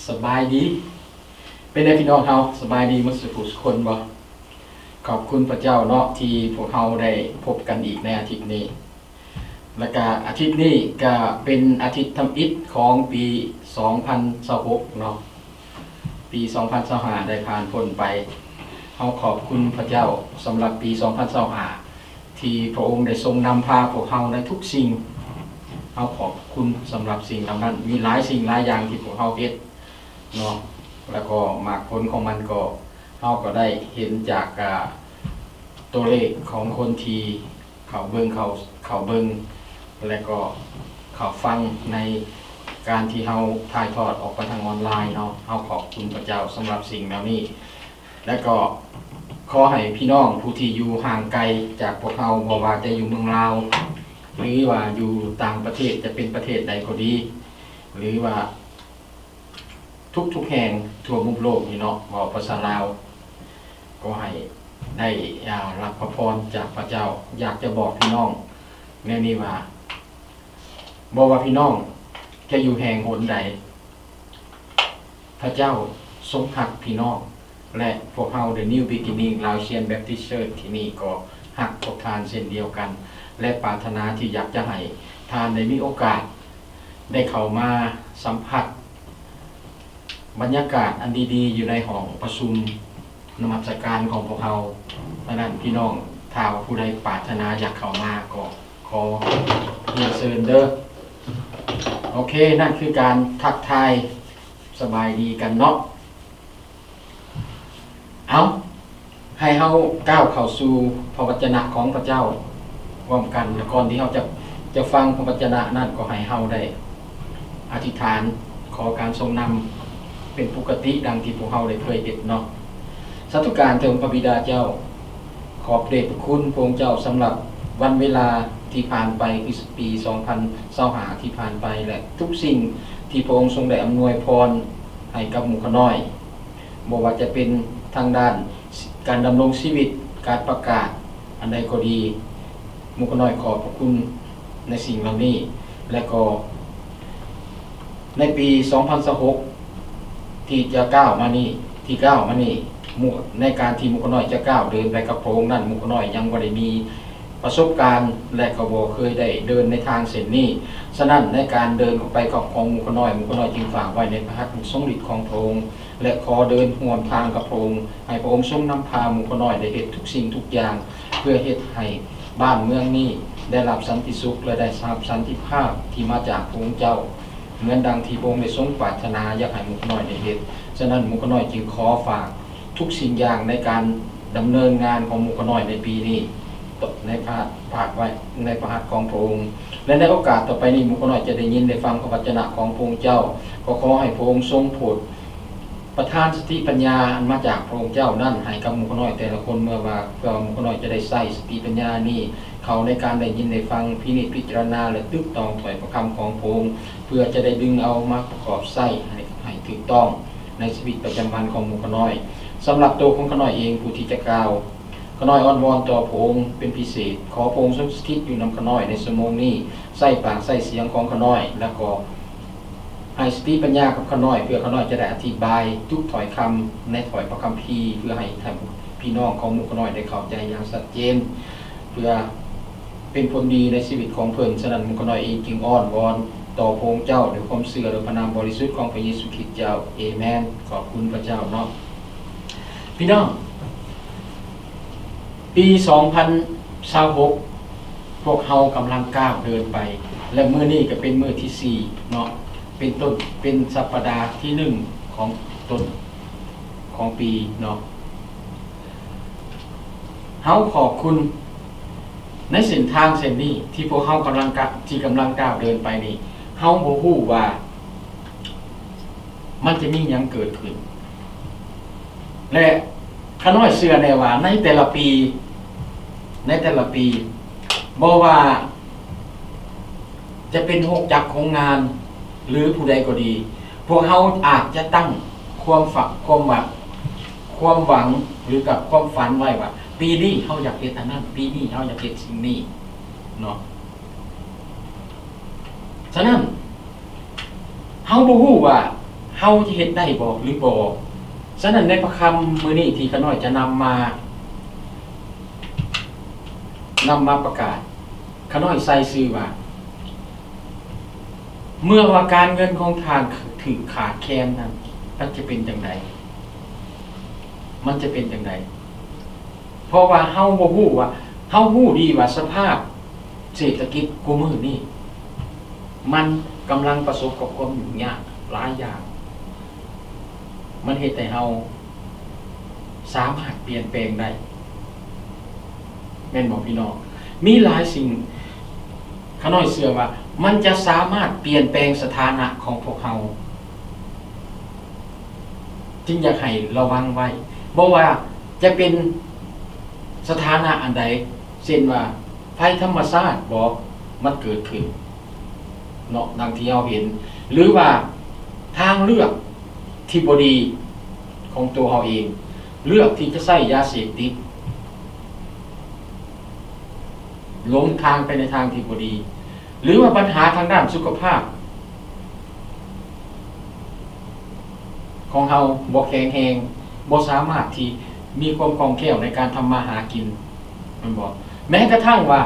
ສະບາຍດີ ເປັນໃດພີ່ນ້ອງເຮົາ ສະບາຍດີໝົດສູ່ຜູ້ສູ່ຄົນບໍ່? ຂອບຄຸນພະເຈົ້າເນາະ ທີ່ພວກເຮົາໄດ້ພົບກັນອີກໃນອາທິດນີ້ ແລະກະອາທິດນີ້ກະເປັນອາທິດທຳອິດຂອງປີສອງພັນຊາວຫົກເນາະ ປີສອງພັນຊາວຫ້າໄດ້ຜ່ານພົ້ນໄປ. ເຮົາຂອບຄຸນພະເຈົ້າສຳລັບປີສອງພັນຊາວຫ້າ ທີ່ພະອົງໄດ້ຊົງນຳພາພວກເຮົາໃນທຸກສິ່ງ. ເຮົາຂອບຄຸນສຳລັບສິ່ງເຫຼົ່ານັ້ນ. ມີຫຼາຍສິ່ງຫຼາຍຢ່າງທີ່ພວກເຮົາເຮັດເນາະ ແລ້ວກໍໝາກຜົນຂອງມັນກໍ ເຮົາກໍໄດ້ເຫັນຈາກ ອາ ຕົວເລກຂອງຄົນທີ່ເຂົ້າເບິ່ງ ເຂົ້າ ເຂົ້າເບິ່ງ ແລະກໍເຂົ້າຟັງໃນການທີ່ເຮົາຖ່າຍທອດອອກໄປທາງອອນລາຍເນາະ. ເຮົາຂອບຄຸນພະເຈົ້າສຳລັບສິ່ງເຫຼົ່ານີ້ ແລະກໍຂໍໃຫ້ພີ່ນ້ອງຜູ້ທີ່ຢູ່ຫ່າງໄກຈາກພວກເຮົາ ບໍ່ວ່າຈະຢູ່ເມືອງລາວ ຫຼືວ່າຢູ່ຕ່າງປະເທດ ຈະເປັນປະເທດໃດກໍດີ ຫຼືວ່າ ທຸກໆແຫ່ງທົ່ວມຸມໂລກນີ້ເນາະ ເວົ້າພາສາລາວ ກໍໃຫ້ໄດ້ ອາ ຮັບພະພອນຈາກພະເຈົ້າ. ຢາກຈະບອກພີ່ນ້ອງແນວນີ້ວ່າ ບໍ່ວ່າພີ່ນ້ອງຈະຢູ່ແຫ່ງຫົນໃດ ພະເຈົ້າຊົງຮັກພີ່ນ້ອງ ແລະ ພວກເຮົາ The New Beginning Laotian Baptist Church ທີ່ນີ້ກໍຮັກພວກທ່ານເຊັ່ນດຽວກັນ ແລະ ປາດຖະໜາທີ່ຢາກຈະໃຫ້ທ່ານໄດ້ມີໂອກາດ ໄດ້ເຂົ້າມາສຳຜັດບັນຍາກາດອັນດີໆ ຢູ່ໃນຫ້ອງປະຊຸມນະມັດສະການຂອງພວກເຮົາ. ສະນັ້ນ ພີ່ນ້ອງ ຖ້າວ່າຜູ້ໃດປາດຖະໜາຢາກເຂົ້າມາ ກໍຂໍຮຽນເຊີນເດີ. ໂອເຄ ນັ້ນຄືການທັກທາຍສະບາຍດີກັນເນາະ. ເອົາ ໃຫ້ເຮົາກ້າວເຂົ້າສູ່ພະວັດຈະນະຂອງພະເຈົ້າພ້ອມກັນ ແລະ ກ່ອນທີ່ເຮົາຈະ ຈະຟັງພະວັດຈະນະນັ້ນ ກໍໃຫ້ເຮົາໄດ້ອະທິຖານຂໍການຊົງນຳເປັນປົກກະຕິ ດັ່ງທີ່ພວກເຮົາໄດ້ເຄີຍເຮັດເນາະ. ສາທຸການເຖິງພະບິດາເຈົ້າ, ຂອບເດດພະຄຸນພະອົງເຈົ້າສຳລັບວັນເວລາທີ່ຜ່ານໄປ ຄືປີສອງພັນຊາວຫ້າທີ່ຜ່ານໄປ ແລະ ທຸກສິ່ງທີ່ພະອົງຊົງໄດ້ອຳນວຍພອນໃຫ້ກັບໝູ່ຂ້ານ້ອຍ. ບໍ່ວ່າຈະເປັນທາງດ້ານການດຳລົງຊີວິດ, ການປະກາດອັນໃດກໍດີ, ໝູ່ຂ້ານ້ອຍຂອບພະຄຸນໃນສິ່ງເຫຼົ່ານີ້ ແລະກໍໃນປີສອງພັນຊາວຫົກທີ່ຈະກ້າວມານີ້, ທີ່ກ້າວມານີ້, ໝູ່ ໃນການທີ່ໝູ່ຂ້ານ້ອຍຈະກ້າວເດີນໄປກັບພະອົງນັ້ນ, ໝູ່ຂ້ານ້ອຍຍັງບໍ່ໄດ້ມີປະສົບການ ແລະກໍບໍ່ເຄີຍໄດ້ເດີນໃນທາງເສັ້ນນີ້. ສະນັ້ນ ໃນການເດີນອອກໄປກັບຂອງໝູ່ຂ້ານ້ອຍ, ໝູ່ຂ້ານ້ອຍຈຶ່ງຝາກໄວ້ໃນພະຫັດອັນຊົງລິດຂອງພະອົງ ແລະ ຂໍເດີນຮ່ວມທາງກັບພະອົງ, ໃຫ້ພະອົງຊົງນຳພາໝູ່ຂ້ານ້ອຍໄດ້ເຮັດທຸກສິ່ງທຸກຢ່າງ ເພື່ອເຮັດໃຫ້ບ້ານເມືອງນີ້ໄດ້ຮັບສັນຕິສຸກ ແລະ ໄດ້ຮັບສັນຕິພາບທີ່ມາຈາກພະອົງເຈົ້າ, ເໝືອນດັ່ງທີ່ພະອົງໄດ້ຊົງປາດຖະໜາຢາກໃຫ້ໝູ່ຂ້ານ້ອຍໄດ້ເຮັດ. ສະນັ້ນ ໝູ່ຂ້ານ້ອຍຈຶ່ງຂໍຝາກທຸກສິ່ງຢ່າງໃນການດຳເນີນງານຂອງໝູ່ຂ້ານ້ອຍໃນປີນີ້ ໃນພະ ຝາກໄວ້ໃນພະຫັດຂອງພະອົງ ແລະ ໃນໂອກາດຕໍ່ໄປນີ້ ໝູ່ຂ້ານ້ອຍຈະໄດ້ຍິນໄດ້ຟັງພະວັດຈະນະຂອງພະອົງເຈົ້າ. ກໍຂໍໃຫ້ພະອົງຊົງໂຜດ ປະທານສະຕິປັນຍາອັນມາຈາກພະອົງເຈົ້ານັ້ນໃຫ້ກັບໝູ່ຂ້ານ້ອຍແຕ່ລະຄົນ ເມື່ອວ່າ ເພື່ອໝູ່ຂ້ານ້ອຍຈະໄດ້ໃຊ້ສະຕິປັນຍານີ້ເຂົ້າໃນການໄດ້ຍິນໄດ້ຟັງ, ພິນິດພິຈາລະນາ ແລະ ຕຶກຕອງຖ້ອຍພະຄຳຂອງພະອົງ ເພື່ອຈະໄດ້ດຶງເອົາມາປະກອບໃຊ້ໃຫ້ ໃຫ້ຖືກຕ້ອງໃນຊີວິດປະຈຳວັນຂອງໝູ່ຂ້ານ້ອຍ. ສຳລັບໂຕຂອງຂ້ານ້ອຍເອງ ຜູ້ທີ່ຈະກ່າວ, ຂ້ານ້ອຍອ້ອນວອນຕໍ່ພະອົງເປັນພິເສດ, ຂໍພະອົງຊົງສະຖິດຢູ່ນຳຂ້ານ້ອຍໃນຊົ່ວໂມງນີ້, ໃຊ້ປາກໃຊ້ສຽງຂອງຂ້ານ້ອຍ ແລ້ວກໍ ໃຫ້ສະຕິປັນຍາກັບຂ້ານ້ອຍ ເພື່ອຂ້ານ້ອຍຈະໄດ້ອະທິບາຍທຸກຖ້ອຍຄຳໃນຖ້ອຍພະຄຳພີ ເພື່ອໃຫ້ທ່ານພີ່ນ້ອງຂອງໝູ່ຂ້ານ້ອຍໄດ້ເຂົ້າໃຈຢ່າງຊັດເຈນ ເພື່ອເປັນຜົນດີໃນຊີວິດຂອງເພິ່ນ. ສະນັ້ນ ໝູ່ຂ້ານ້ອຍເອງຈຶ່ງອ້ອນວອນຕໍ່ພະອົງເຈົ້າດ້ວຍຄວາມເຊື່ອໃນພະນາມບໍລິສຸດຂອງພະເຢຊູຄຣິດເຈົ້າ. ເອແມນ. ຂອບຄຸນພະເຈົ້າເນາະ. ພີ່ນ້ອງ, ປີສອງພັນຊາວຫົກ ພວກເຮົາກຳລັງກ້າວເດີນໄປ ແລະ ມື້ນີ້ກໍເປັນມື້ທີສີ່ເນາະ, ເປັນຕົ້ນ ເປັນສັບປະດາທີໜຶ່ງຂອງຕົ້ນຂອງປີເນາະ. ເຮົາຂອບຄຸນໃນເສັ້ນທາງເສັ້ນນີ້ ທີ່ພວກເຮົາກຳລັງກະ ທີ່ກຳລັງກ້າວເດີນໄປນີ້, ເຮົາບໍ່ຮູ້ວ່າ ມັນຈະມີຫຍັງເກີດຂຶ້ນ ແລະ ຂ້ານ້ອຍເຊື່ອແນ່ວ່າໃນແຕ່ລະປີ ໃນແຕ່ລະປີ ບໍ່ວ່າຈະເປັນໂຮງຈັກໂຮງງານ ຫຼື ຜູ້ໃດກໍດີ, ພວກເຮົາອາດຈະຕັ້ງຄວາມຝັນ ຄວາມຫວັງ ຄວາມຫວັງ ຫຼື ກັບຄວາມຝັນໄວ້ວ່າ ປີນີ້ເຮົາຢາກເຮັດອັນນັ້ນ, ປີນີ້ເຮົາຢາກເຮັດສິ່ງນີ້ເນາະ. ສະນັ້ນ ເຮົາບໍ່ຮູ້ວ່າ ເຮົາຈະເຮັດໄດ້ບໍ່ ຫຼື ບໍ່? ສະນັ້ນໃນພະຄຳມື້ນີ້ທີ່ຂ້ານ້ອຍຈະນຳມາ ນຳມາປະກາດ, ຂ້ານ້ອຍໃສ່ຊື່ວ່າ ເມື່ອວ່າການເງິນຂອງທ່ານຖືກຂາດແຄນນັ້ນ ມັນຈະເປັນຈັ່ງໃດ? ມັນຈະເປັນຈັ່ງໃດ? ເພາະວ່າເຮົາບໍ່ຮູ້ວ່າ ເຮົາຮູ້ດີວ່າສະພາບເສດຖະກິດຄູ່ມື້ນີ້ ມັນກຳລັງປະສົບກັບຄວາມຫຍຸ້ງຍາກຫຼາຍຢ່າງ. ມັນເຮັດໃຫ້ເຮົາສາມາດປ່ຽນແປງໄດ້ ແມ່ນບໍ່ພີ່ນ້ອງ? ມີຫຼາຍສິ່ງ ຂ້ານ້ອຍເຊື່ອວ່າມັນຈະສາມາດປ່ຽນແປງສະຖານະຂອງພວກເຮົາ. ຈຶ່ງຢາກໃຫ້ລະວັງໄວ້ ບໍ່ວ່າຈະເປັນສະຖານະອັນໃດ ເຊັ່ນວ່າໄພທຳມະຊາດບໍ ມັນເກີດຂຶ້ນເນາະ ດັ່ງທີ່ເຮົາເຫັນ ຫຼືວ່າທາງເລືອກທີ່ບໍ່ດີຂອງຕົວເຮົາເອງ ເລືອກທີ່ຈະໃຊ້ຢາເສບຕິດ ຫຼົງທາງໄປໃນທາງທີ່ບໍ່ດີ ຫຼືວ່າບັນຫາທາງດ້ານສຸຂະພາບ ຂອງເຮົາບໍ່ແຂງແຮງ ບໍ່ສາມາດທີ່ມີຄວາມຄ່ອງແຄ້ວໃນການທຳມາຫາກິນ ແມ່ນບໍ່? ແມ້ກະທັ່ງວ່າ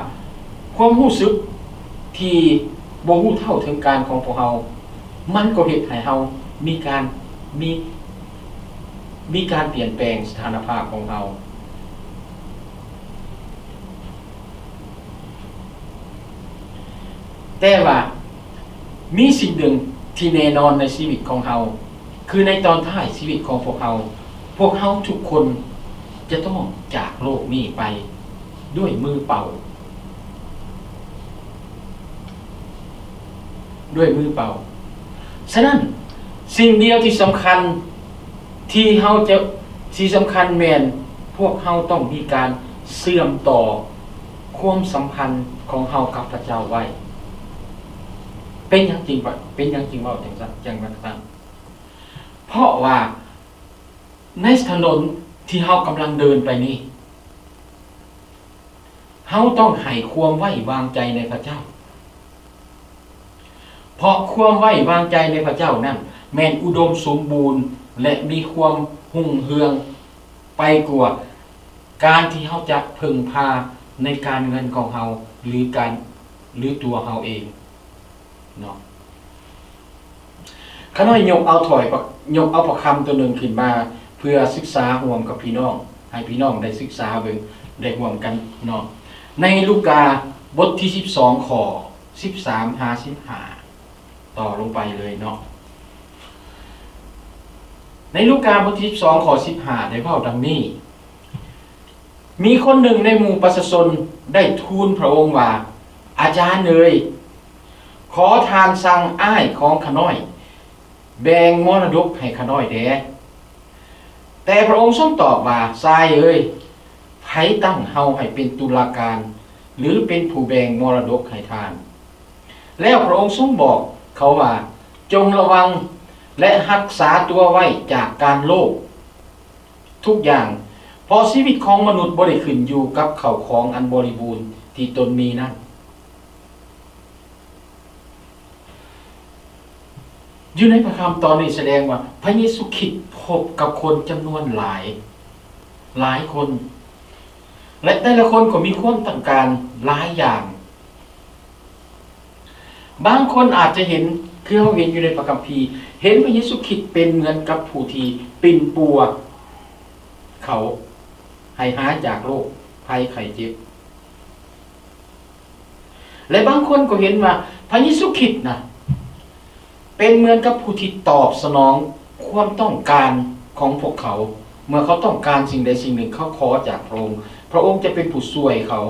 ຄວາມຮູ້ສຶກທີ່ບໍ່ຮູ້ເທົ່າເຖິງການຂອງພວກເຮົາ ມັນກໍເຮັດໃຫ້ເຮົາມີການ ມີ ມີການປ່ຽນແປງສະຖານະພາບຂອງເຮົາ. ແຕ່ວ່າມີສິ່ງໜຶ່ງທີ່ແນ່ນອນໃນຊີວິດຂອງເຮົາ ຄືໃນຕອນທ້າຍຊີວິດຂອງພວກເຮົາ, ພວກເຮົາທຸກຄົນຈະຕ້ອງຈາກໂລກນີ້ໄປດ້ວຍມືເປົ່າ. ດ້ວຍມືເປົ່າ. ສະນັ້ນ, ສິ່ງດຽວທີ່ສຳຄັນທີ່ເຮົາຈະ, ທີ່ສຳຄັນແມ່ນພວກເຮົາຕ້ອງມີການເຊື່ອມຕໍ່ຄວາມສຳພັນຂອງເຮົາກັບພະເຈົ້າໄວ້. ເປັນຫຍັງຈຶ່ງ, ເປັນຫຍັງຈຶ່ງເວົ້າຈັ່ງຊັ້ນ, ຈັ່ງນັ້ນ? ເພາະວ່າໃນຖະໜົນທີ່ເຮົາກຳລັງເດີນໄປນີ້, ເຮົາຕ້ອງໃຫ້ຄວາມໄວ້ວາງໃຈໃນພະເຈົ້າ, ເພາະຄວາມໄວ້ວາງໃຈໃນພະເຈົ້ານັ້ນແມ່ນອຸດົມສົມບູນ ແລະ ມີຄວາມຮຸ່ງເຮືອງໄປກວ່າການທີ່ເຮົາຈະເພິ່ງພາໃນການເງິນຂອງເຮົາ ຫຼື ການ, ຫຼື ຕົວເຮົາເອງ. ເນາະ. ຂ້ານ້ອຍຍົກເອົາຖ້ອຍ, ຍົກເອົາພະຄຳຕົວໜຶ່ງຂຶ້ນມາເພື່ອສຶກສາຮ່ວມກັບພີ່ນ້ອງ, ໃຫ້ພີ່ນ້ອງໄດ້ສຶກສາເບິ່ງ, ໄດ້ຮ່ວມກັນເນາະ. ໃນລູກາບົດທີສິບສອງ ຂໍ້ສິບສາມຫາສິບຫ້າ ຕໍ່ລົງໄປເລີຍເນາະ. ໃນລູກາບົດທີສິບສອງ ຂໍ້ສິບຫ້າ ໄດ້ເວົ້າດັ່ງນີ້. ມີຄົນໜຶ່ງໃນໝູ່ປະຊາຊົນໄດ້ທູນພະອົງວ່າ, ອາຈານເອີຍ, ຂໍທ່ານສັ່ງອ້າຍຂອງຂ້ານ້ອຍແບ່ງມໍລະດົກໃຫ້ຂ້ານ້ອຍແດ່. ແຕ່ພະອົງຊົງຕອບວ່າ, ຊາຍເອີຍ, ໃຜຕັ້ງເຮົາໃຫ້ເປັນຕຸລາການ ຫຼື ເປັນຜູ້ແບ່ງມໍລະດົກໃຫ້ທ່ານ? ແລ້ວພະອົງຊົງບອກເຂົາວ່າ, ຈົ່ງລະວັງ ແລະ ຮັກສາຕົວໄວ້ຈາກການໂລບ ທຸກຢ່າງ, ເພາະຊີວິດຂອງມະນຸດບໍ່ໄດ້ຂຶ້ນຢູ່ກັບເຂົ້າຂອງອັນບໍລິບູນທີ່ຕົນມີນັ້ນ. ຢູ່ໃນພະຄຳຕອນນີ້ສະແດງວ່າພະເຢຊູຄຣິດພົບກັບຄົນຈຳນວນຫຼາຍ, ຫຼາຍຄົນ, ແລະ ແຕ່ລະຄົນກໍມີຄວາມຕ້ອງການຫຼາຍຢ່າງ. ບາງຄົນອາດຈະເຫັນ, ຄືເຮົາເຫັນຢູ່ໃນພະຄຳພີ, ເຫັນພະເຢຊູຄຣິດເປັນເໝືອນກັບຜູ້ທີ່ປິ່ນປົວເຂົາໃຫ້ຫາຍຈາກໂລກໄພໄຂ້ເຈັບ. ແລະ ບາງຄົນກໍເຫັນວ່າພະເຢຊູຄຣິດນະ ເປັນເໝືອນກັບຜູ້ທີ່ຕອບສະໜອງຄວາມຕ້ອງການຂອງພວກເຂົາ. ເມື່ອເຂົາຕ້ອງການສິ່ງໃດສິ່ງໜຶ່ງ, ເຂົາຂໍຈາກພະອົງ, ພະອົງຈະເປັນຜູ້ຊ່ວຍເຂົາ.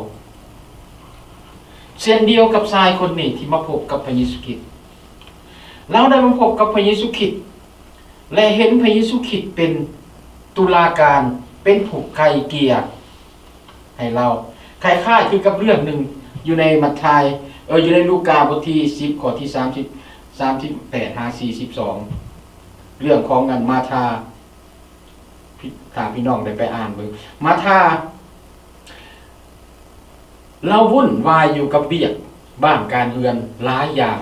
ເຊັ່ນດຽວກັບຊາຍຄົນນີ້ທີ່ມາພົບກັບພະເຢຊູຄຣິດ. ລາວໄດ້ມາພົບກັບພະເຢຊູຄຣິດ ແລະ ເຫັນພະເຢຊູຄຣິດເປັນຕຸລາການ, ເປັນຜູ້ໄກ່ເກ່ຍໃຫ້ລາວ. ຄ້າຍໆຄືກັບເລື່ອງໜຶ່ງຢູ່ໃນມັດທາຍ, ເອີ, ຢູ່ໃນລູກາບົດທີສິບ ຂໍ້ທີສາມສິບ, ສາມສິບແປດຫາສີ່ສິບສອງ ເລື່ອງຂອງອັນມາທາ. ພີ່, ຖ້າພີ່ນ້ອງໄດ້ໄປອ່ານເບິ່ງ, ມາທາ ລາວວຸ່ນວາຍຢູ່ກັບວຽກບ້ານການເຮືອນຫຼາຍຢ່າງ.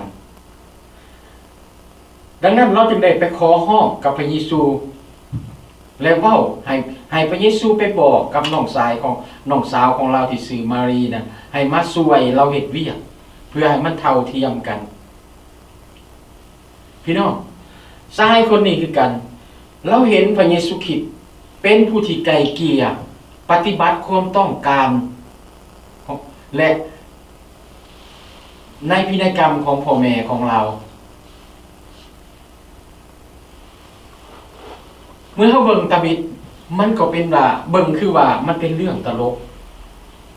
ດັ່ງນັ້ນລາວຈຶ່ງໄດ້ໄປຂໍຮ້ອງກັບພະເຢຊູ ແລະ ເວົ້າໃຫ້ ໃຫ້ພະເຢຊູໄປບອກກັບນ້ອງຊາຍຂອງ ນ້ອງສາວຂອງລາວທີ່ຊື່ມາຣີນັ້ນ ໃຫ້ມາຊ່ວຍລາວເຮັດວຽກ ເພື່ອໃຫ້ມັນເທົ່າທຽມກັນ. ພີ່ນ້ອງ, ຊາຍຄົນນີ້ຄືກັນ, ລາວເຫັນພະເຢຊູຄຣິດເປັນຜູ້ທີ່ໄກ່ເກ່ຍ ປະຕິບັດຄວາມຕ້ອງການ ແລະ ໃນພິໄນກຳຂອງພໍ່ແມ່ຂອງລາວ. ເມື່ອເຮົາເບິ່ງຕາບິດ, ມັນກໍເປັນວ່າ ເບິ່ງຄືວ່າມັນເປັນເລື່ອງຕະຫຼົກ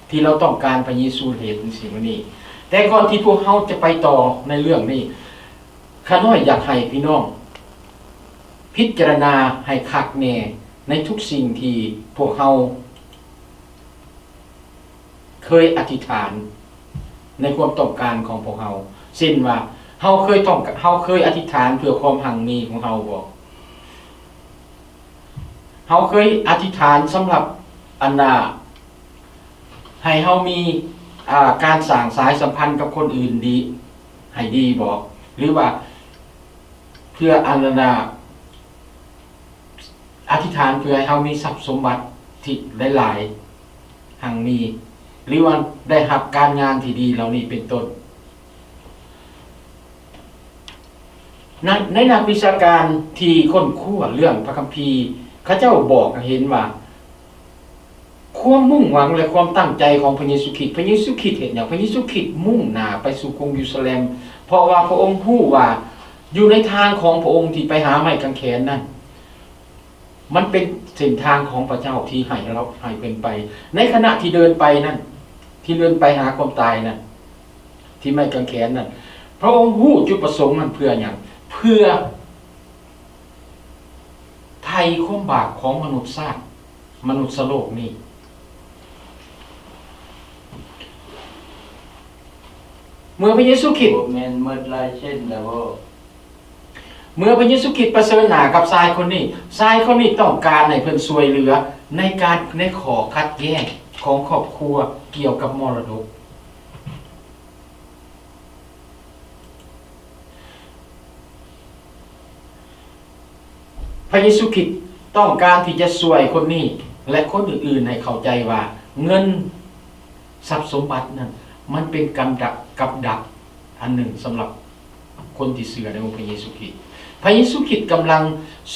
ທີ່ລາວຕ້ອງການພະເຢຊູເຮັດສິ່ງນີ້. ແຕ່ກ່ອນທີ່ພວກເຮົາຈະໄປຕໍ່ໃນເລື່ອງນີ້, ຂ້ານ້ອຍຢາກໃຫ້ພີ່ນ້ອງພິຈາລະນາໃຫ້ຄັກແນ່ໃນທຸກສິ່ງທີ່ພວກເຮົາ ເຄີຍອະທິຖານໃນຄວາມຕ້ອງການຂອງພວກເຮົາ, ເຊັ່ນວ່າ ເຮົາເຄີຍຕ້ອງ ເຮົາເຄີຍອະທິຖານເພື່ອຄວາມຮັ່ງມີຂອງເຮົາບໍ່? ເຮົາເຄີຍອະທິຖານສຳລັບ ອັນນ່າ ໃຫ້ເຮົາມີ ອ່າ ການສ້າງສາຍສຳພັນກັບຄົນອື່ນດີ ໃຫ້ດີບໍ່? ຫຼືວ່າເພື່ອ ອັນນັ້ນນະ ອະທິຖານເພື່ອໃຫ້ເຮົາມີຊັບສົມບັດທີ່ຫຼາຍໆ ຮັ່ງມີ ຫຼືວ່າໄດ້ຮັບການງານທີ່ດີເຫຼົ່ານີ້ເປັນຕົ້ນ. ໃນ ໃນນັກວິຊາການທີ່ຄົ້ນຄວ້າເລື່ອງພະຄຳພີ ເຂົາເຈົ້າບອກໃຫ້ເຫັນວ່າ ຄວາມມຸ່ງຫວັງ ແລະ ຄວາມຕັ້ງໃຈຂອງພະເຢຊູຄຣິດ, ພະເຢຊູຄຣິດເຮັດຫຍັງ? ພະເຢຊູຄຣິດມຸ່ງໜ້າໄປສູ່ກຸງເຢຣູຊາເລັມ, ເພາະວ່າພະອົງຮູ້ວ່າຢູ່ໃນທາງຂອງພະອົງທີ່ໄປຫາໄມ້ກາງແຂນນັ້ນ ມັນເປັນເສັ້ນທາງຂອງພະເຈົ້າທີ່ໃຫ້ເຮົາ ໃຫ້ເພິ່ນໄປ. ໃນຂະນະທີ່ເດີນໄປນັ້ນ, ທີ່ເດີນໄປຫາຄວາມຕາຍນັ້ນ, ທີ່ໄມ້ກາງແຂນນັ້ນ, ພະອົງຮູ້ຈຸດປະສົງນັ້ນເພື່ອຫຍັງ? ເພື່ອ ໄຖ່ຄວາມບາບຂອງມະນຸດຊາດ, ມະນຸດສະໂລກນີ້. ເມື່ອພະເຢຊູຄຣິດ ບໍ່ແມ່ນໝົດລາຍເສັ້ນແລ້ວບໍ່? ເມື່ອພະເຢຊູຄຣິດປະເຊີນໜ້າກັບຊາຍຄົນນີ້, ຊາຍຄົນນີ້ຕ້ອງການໃຫ້ເພິ່ນຊ່ວຍເຫຼືອໃນການ ໃນຂໍ້ຂັດແຍ່ງຂອງຄອບຄົວກ່ຽວກັບມໍລະດົກ. ພະເຢຊູຄຣິດຕ້ອງການທີ່ຈະຊ່ວຍຄົນນີ້ ແລະ ຄົນອື່ນໆໃຫ້ເຂົ້າໃຈວ່າເງິນ ຊັບສົມບັດນັ້ນ ມັນເປັນກຳດັກ ກັບດັກອັນໜຶ່ງສຳລັບຄົນທີ່ເຊື່ອໃນອົງພະເຢຊູຄຣິດ. ພະເຢຊູຄຣິດກຳລັງ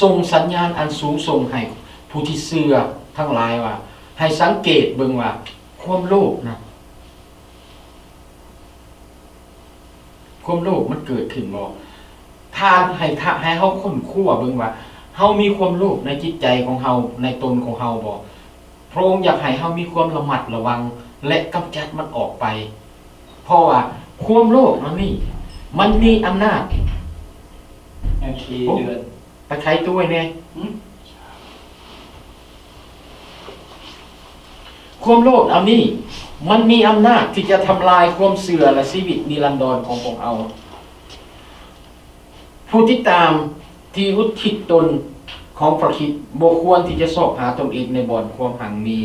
ສົ່ງສັນຍານອັນສູງສົ່ງໃຫ້ຜູ້ທີ່ເຊື່ອທັງຫຼາຍວ່າ ໃຫ້ສັງເກດເບິ່ງວ່າຄວາມໂລບນະ ຄວາມໂລບມັນເກີດຂຶ້ນບໍ່? ທ່ານໃຫ້ ຖ້າໃຫ້ເຮົາຄົ້ນຄວ້າເບິ່ງວ່າ ເຮົາມີຄວາມໂລບໃນຈິດໃຈຂອງເຮົາ ໃນຕົນຂອງເຮົາບໍ່? ພະອົງຢາກໃຫ້ເຮົາມີຄວາມລະມັດລະວັງ ແລະ ກຳຈັດມັນອອກໄປ, ເພາະວ່າຄວາມໂລບອັນນີ້ ມັນມີອຳນາດ. ຍັງສີ່ເດືອນ ໄປໄຂຕູ້ໃຫ້ແດ່. ຄວາມໂລບອັນນີ້ ມັນມີອຳນາດທີ່ຈະທຳລາຍຄວາມເຊື່ອ ແລະ ຊີວິດນິລັນດອນຂອງພວກເຮົາ. ຜູ້ຕິດຕາມທີ່ອຸທິດຕົນຂອງພຣະຄຣິດ ບໍ່ຄວນທີ່ຈະຊອກຫາຕົນເອງໃນບ່ອນຄວາມຮັ່ງມີ,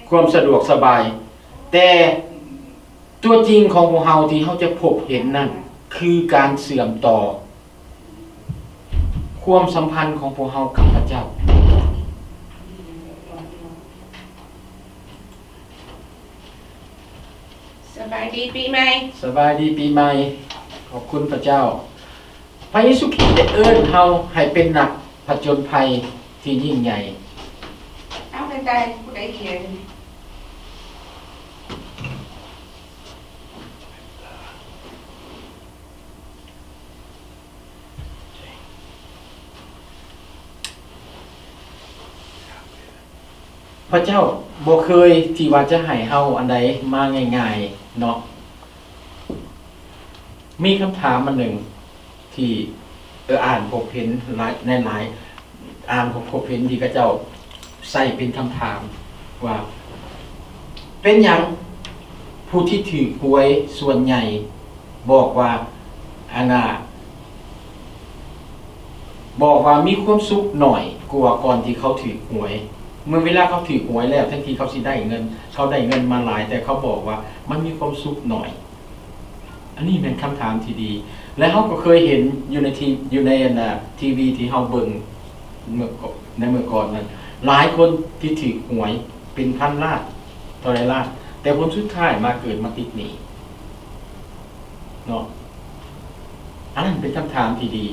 ຄວາມສະດວກສະບາຍ, ແຕ່ຕົວຈິງຂອງພວກເຮົາທີ່ເຮົາຈະພົບເຫັນນັ້ນ ຄືການເຊື່ອມຕໍ່ ຄວາມສຳພັນຂອງພວກເຮົາກັບພະເຈົ້າ. ສະບາຍດີປີໃໝ່. ສະບາຍດີປີໃໝ່. ຂອບຄຸນພະເຈົ້າ. ພະເຢຊູຄຣິດໄດ້ເອີ້ນເຮົາໃຫ້ເປັນນັກຜະຈົນໄພທີ່ຍິ່ງໃຫຍ່. ເອົາ ແມ່ນໃດ ຜູ້ໃດຂຽນ? ພະເຈົ້າບໍ່ເຄີຍທີ່ວ່າຈະໃຫ້ເຮົາອັນໃດມາງ່າຍໆເນາະ. ມີຄຳຖາມອັນໜຶ່ງທີ່ ເອີ ອ່ານພົບເຫັນຫຼາຍ ໃນຫຼາຍ ອ່ານພົບເຫັນທີ່ເຂົາເຈົ້າໃຊ້ເປັນຄຳຖາມວ່າ ເປັນຫຍັງຜູ້ທີ່ຖືກຫວຍສ່ວນໃຫຍ່ບອກວ່າ ອັນນ່າ ບອກວ່າມີຄວາມສຸກໜ້ອຍກວ່າກ່ອນທີ່ເຂົາຖືກຫວຍ? ເມື່ອເວລາເຂົາຖືກຫວຍແລ້ວ ແທນທີ່ເຂົາຊິໄດ້ເງິນ ເຂົາໄດ້ເງິນມາຫຼາຍ ແຕ່ເຂົາບອກວ່າມັນມີຄວາມສຸກໜ້ອຍ. ອັນນີ້ແມ່ນຄຳຖາມທີ່ດີ. ແລະ ເຮົາກໍເຄີຍເຫັນຢູ່ໃນທີ ຢູ່ໃນອັນນ່າ ທີວີທີ່ເຮົາເບິ່ງເມື່ອກ່ອນ ໃນເມື່ອກ່ອນນັ້ນ ຫຼາຍຄົນທີ່ຖືກຫວຍເປັນພັນລ້ານ ເທົ່າໃດລ້ານ ແຕ່ຜົນສຸດທ້າຍມາເກີດມາຕິດໜີ້ເນາະ. ອັນນັ້ນເປັນຄຳຖາມທີ່ດີ.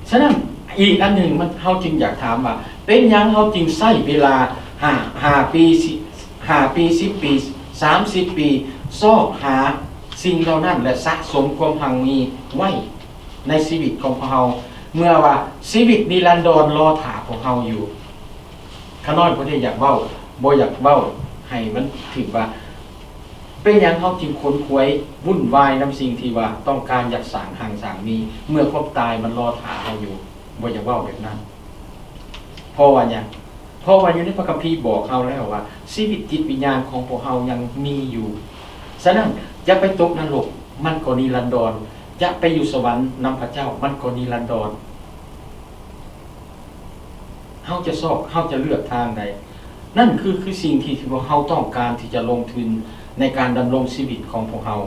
ສະນັ້ນ ອີກອັນໜຶ່ງ ມັນ ເຮົາຈຶ່ງຢາກຖາມວ່າ ເປັນຫຍັງເຮົາຈຶ່ງໃຊ້ເວລາຫ້າ ຫ້າປີ ສິ ຫ້າປີ ສິບປີ ສາມສິບປີ ຊອກຫາສິ່ງເຫຼົ່ານັ້ນ ແລະ ສະສົມຄວາມຮັ່ງມີໄວ້ໃນຊີວິດຂອງພວກເຮົາ ເມື່ອວ່າຊີວິດນິລັນດອນລໍຖ້າພວກເຮົາຢູ່? ຂ້ານ້ອຍບໍ່ໄດ້ຢາກເວົ້າ ບໍ່ຢາກເວົ້າໃຫ້ມັນຖືກວ່າ ເປັນຫຍັງເຮົາຈຶ່ງຂົນຂວາຍວຸ່ນວາຍນຳສິ່ງທີ່ວ່າຕ້ອງການຢາກສ້າງຮັ່ງສ້າງມີ ເມື່ອຄວາມຕາຍມັນລໍຖ້າເຮົາຢູ່? ບໍ່ຢາກເວົ້າແບບນັ້ນ. ເພາະວ່າຫຍັງ? ເພາະວ່າຢູ່ໃນພະຄຳພີບອກເຮົາແລ້ວວ່າ ຊີວິດຈິດວິນຍານຂອງພວກເຮົາຍັງມີຢູ່. ສະນັ້ນ ຈະໄປຕົກນະລົກ ມັນກໍນິລັນດອນ, ຈະໄປຢູ່ສະຫວັນນຳພະເຈົ້າ ມັນກໍນິລັນດອນ. ເຮົາຈະຊອກ ເຮົາຈະເລືອກທາງໃດ? ນັ້ນຄື ຄືສິ່ງທີ່ ທີ່ພວກເຮົາຕ້ອງການທີ່ຈະລົງທຶນໃນການດຳລົງຊີວິດຂອງພວກເຮົາ.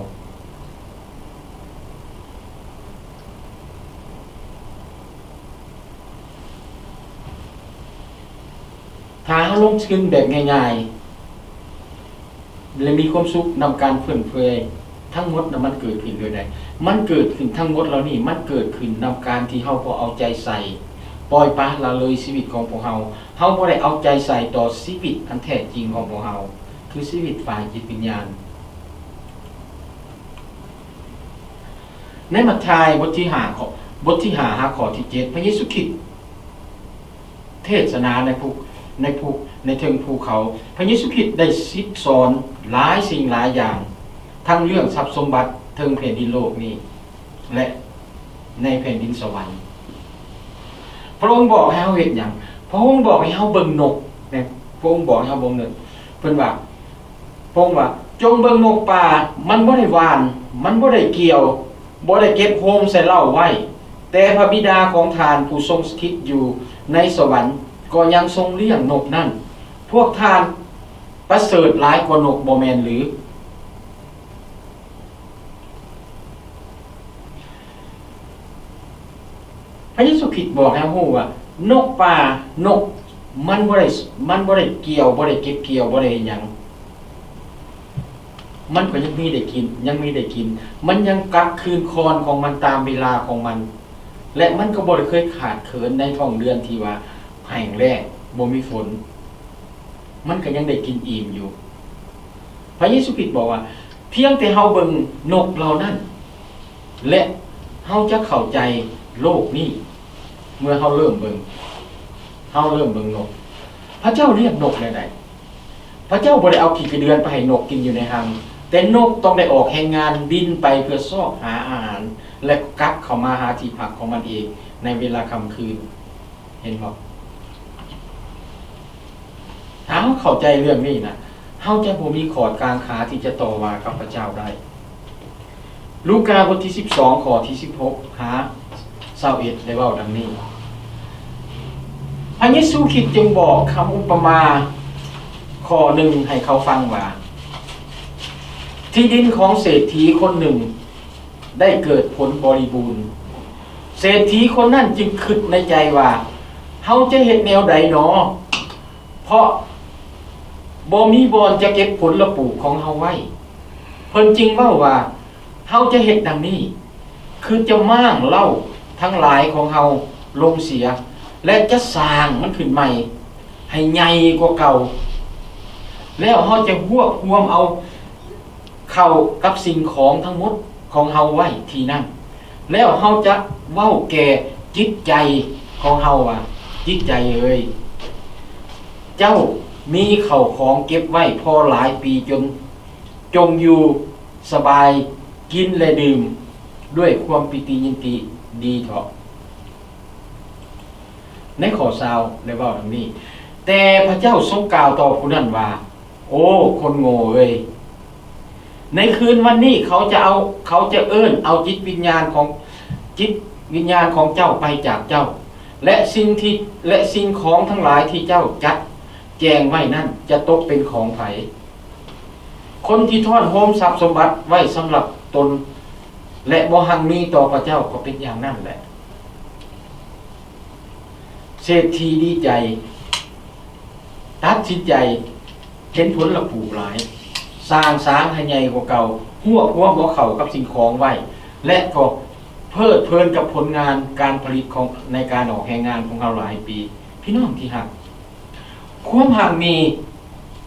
ຖ້າເຮົາລົງທຶນແບບງ່າຍໆ ແລະ ມີຄວາມສຸກນຳການຟຸມເຟືອຍ ທັງໝົດນະ ມັນເກີດຂຶ້ນໂດຍໃດ? ມັນເກີດຂຶ້ນ ທັງໝົດເຫຼົ່ານີ້ ມັນເກີດຂຶ້ນນຳການທີ່ເຮົາບໍ່ເອົາໃຈໃສ່, ປ່ອຍປະລະເລີຍຊີວິດຂອງພວກເຮົາ. ເຮົາບໍ່ໄດ້ເອົາໃຈໃສ່ຕໍ່ຊີວິດອັນແທ້ຈິງຂອງພວກເຮົາ ຄືຊີວິດຝ່າຍຈິດວິນຍານ. ໃນມັດທາຍບົດທີຫ້າ ຂໍ້ ບົດທີຫ້າ ຫາຂໍ້ທີເຈັດ ພະເຢຊູຄຣິດ ເທດສະໜາໃນພູ ໃນພູ ໃນເທິງພູເຂົາ. ພະເຢຊູຄຣິດໄດ້ສິດສອນຫຼາຍສິ່ງຫຼາຍຢ່າງ, ທັງເລື່ອງຊັບສົມບັດເທິງແຜ່ນດິນໂລກນີ້ ແລະ ໃນແຜ່ນດິນສະຫວັນ. ພະອົງບອກໃຫ້ເຮົາເຮັດຫຍັງ? ພະອົງບອກໃຫ້ເຮົາເບິ່ງນົກ. ແມ່ນ ພະອົງບອກໃຫ້ເຮົາເບິ່ງນົກ. ເພິ່ນວ່າ ພະອົງວ່າ ຈົ່ງເບິ່ງນົກປ່າ, ມັນບໍ່ໄດ້ຫວ່ານ, ມັນບໍ່ໄດ້ກ່ຽວ, ບໍ່ໄດ້ເກັບໂຮມໃສ່ເລົ້າໄວ້, ແຕ່ພະບິດາຂອງທ່ານຜູ້ຊົງສະຖິດຢູ່ໃນສະຫວັນ ກໍຍັງຊົງລ້ຽງນົກນັ້ນ. ພວກທ່ານປະເສີດຫຼາຍກວ່ານົກບໍ່ແມ່ນຫຼື? ພະເຢຊູຄຣິດບອກໃຫ້ເຮົາຮູ້ວ່າ ນົກປ່າ ນົກ ມັນບໍ່ໄດ້ ມັນບໍ່ໄດ້ກ່ຽວ ບໍ່ໄດ້ເກັບກ່ຽວ ບໍ່ໄດ້ເຮັດຫຍັງ ມັນກໍຍັງມີໄດ້ກິນ ຍັງມີໄດ້ກິນ ມັນຍັງກັບຄືນຄອນຂອງມັນຕາມເວລາຂອງມັນ ແລະ ມັນກໍບໍ່ໄດ້ເຄີຍຂາດເຂີນໃນທ້ອງເດືອນທີ່ວ່າແຫ້ງແລ້ງ ບໍ່ມີຝົນ ມັນກໍຍັງໄດ້ກິນອີ່ມຢູ່. ພະເຢຊູຄຣິດບອກວ່າ ພຽງແຕ່ເຮົາເບິ່ງນົກເຫຼົ່ານັ້ນ ແລະ ເຮົາຈະເຂົ້າໃຈໂລກນີ້ ເມື່ອເຮົາເລີ່ມເບິ່ງ ເຮົາເລີ່ມເບິ່ງນົກ. ພະເຈົ້າລ້ຽງນົກແນວໃດ? ພະເຈົ້າບໍ່ໄດ້ເອົາຂີ້ກະເດືອນໄປໃຫ້ນົກກິນຢູ່ໃນຮັງ, ແຕ່ນົກຕ້ອງໄດ້ອອກແຮງງານບິນໄປເພື່ອຊອກຫາອາຫານ ແລະ ກັບເຂົ້າມາຫາທີ່ພັກຂອງມັນເອງໃນເວລາຄ່ຳຄືນ. ເຫັນບໍ່? ຖ້າເຮົາເຂົ້າໃຈເລື່ອງນີ້ນະ ເຮົາຈະບໍ່ມີຂອດກາງຂາທີ່ຈະຕໍ່ວ່າກັບພະເຈົ້າໄດ້. ລູກາບົດທີສິບສອງ ຂໍ້ທີສິບຫົກຫາຊາວເອັດ ໄດ້ເວົ້າດັ່ງນີ້. ພະເຢຊູຄຣິດຈຶ່ງບອກຄຳອຸປະມາຂໍ້ໜຶ່ງໃຫ້ເຂົາຟັງວ່າ ທີ່ດິນຂອງເສດຖີຄົນໜຶ່ງ ໄດ້ເກີດຜົນບໍລິບູນ. ເສດຖີຄົນນັ້ນຈຶ່ງຄິດໃນໃຈວ່າ ເຮົາຈະເຮັດແນວໃດນໍ? ເພາະບໍ່ມີບ່ອນຈະເກັບຜົນລະປູກຂອງເຮົາໄວ້. ເພິ່ນຈຶ່ງເວົ້າວ່າ ເຮົາຈະເຮັດດັ່ງນີ້ ຄືຈະມ້າງເລົ້າທັງຫຼາຍຂອງເຮົາລົງເສຍ ແລະ ຈະສ້າງມັນຂຶ້ນໃໝ່ໃຫ້ໃຫຍ່ກວ່າເກົ່າ. ແລ້ວເຮົາຈະຮວບຮວມເອົາ ເຂົ້າກັບສິ່ງຂອງທັງໝົດຂອງເຮົາໄວ້ທີ່ນັ້ນ ແລ້ວເຮົາຈະເວົ້າແກ່ຈິດໃຈຂອງເຮົາວ່າ ຈິດໃຈເອີຍ, ເຈົ້າມີເຂົ້າຂອງເກັບໄວ້ພໍຫຼາຍປີ ຈົນ ຈົ່ງຢູ່ສະບາຍ ກິນ ແລະ ດື່ມດ້ວຍຄວາມປີຕິຍິນດີເຖາະ. ໃນຂໍ້ຊາວໄດ້ເວົ້າດັ່ງນີ້, ແຕ່ພະເຈົ້າຊົງກ່າວຕໍ່ຜູ້ນັ້ນວ່າ, ໂອ້ ຄົນໂງ່ເອີຍ, ໃນຄືນວັນນີ້ເຂົາຈະເອົາ ເຂົາຈະເອີ້ນເອົາຈິດວິນຍານຂອງ ຈິດວິນຍານຂອງເຈົ້າໄປຈາກເຈົ້າ, ແລະ ສິ່ງທີ່ ແລະ ສິ່ງຂອງທັງຫຼາຍທີ່ເຈົ້າຈັດແຈງໄວ້ນັ້ນຈະຕົກເປັນຂອງໃຜ? ຄົນທີ່ທ້ອນໂຮມຊັບສົມບັດໄວ້ສຳລັບຕົນ ແລະ ບໍ່ຮັ່ງມີຕໍ່ພະເຈົ້າກໍເປັນຢ່າງນັ້ນແຫຼະ. ເສດຖີດີໃຈ, ຕັດສິນໃຈເຫັນຜົນລະປູກຫຼາຍ, ສ້າງສາງໃຫ້ໃຫຍ່ກວ່າເກົ່າ, ຮວບຮວມເອົາເຂົ້າກັບສິ່ງຂອງໄວ້ ແລະ ກໍເພີດເພີນກັບຜົນງານການຜະລິດຂອງ ໃນການອອກແຮງງານຂອງເຮົາຫຼາຍປີ. ພີ່ນ້ອງທີ່ຮັກ, ຄວາມຮັ່ງມີ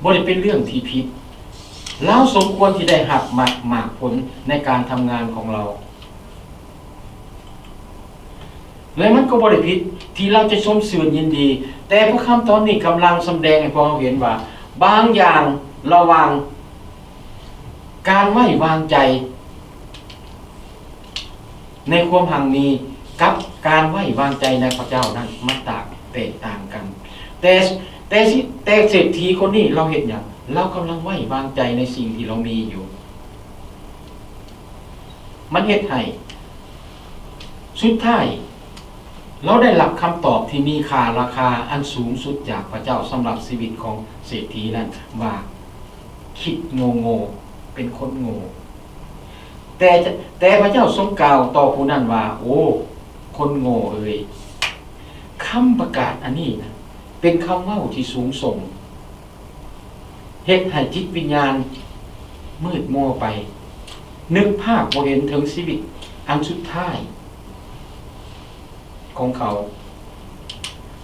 ບໍ່ໄດ້ເປັນເລື່ອງທີ່ຜິດ. ລາວສົມຄວນທີ່ໄດ້ຮັບໝາກ ໝາກຜົນໃນການທຳງານຂອງລາວ ແລະ ມັນກໍບໍ່ໄດ້ຜິດທີ່ລາວຈະຊົມຊື່ນຍິນດີ. ແຕ່ພະຄຳຕອນນີ້ກຳລັງສຳແດງໃຫ້ພວກເຮົາເຫັນວ່າ ບາງຢ່າງລະຫວ່າງການໄວ້ວາງໃຈ ໃນຄວາມຮັ່ງມີກັບການໄວ້ວາງໃຈໃນພະເຈົ້ານັ້ນ ມັນຕ່າງ ແຕກຕ່າງກັນ. ແຕ່ ແຕ່ ແຕ່ເສດຖີຄົນນີ້ລາວເຮັດຫຍັງ? ລາວກຳລັງໄວ້ວາງໃຈໃນສິ່ງທີ່ລາວມີຢູ່. ມັນເຮັດໃຫ້ສຸດທ້າຍລາວໄດ້ຮັບຄຳຕອບທີ່ມີຄ່າລາຄາອັນສູງສຸດຈາກພະເຈົ້າສຳລັບຊີວິດຂອງເສດຖີນັ້ນວ່າ ຄິດໂງ່ໆ ເປັນຄົນໂງ່. ແຕ່ ແຕ່ພະເຈົ້າຊົງກ່າວຕໍ່ຜູ້ນັ້ນວ່າ ໂອ້ ຄົນໂງ່ເອີຍ, ຄຳປະກາດອັນນີ້ນະ ເປັນຄຳເວົ້າທີ່ສູງສົ່ງ, ເຮັດໃຫ້ຈິດວິນຍານມືດມົວໄປ, ນຶກພາບບໍ່ເຫັນເຖິງຊີວິດອັນສຸດທ້າຍ ຂອງເຂົາ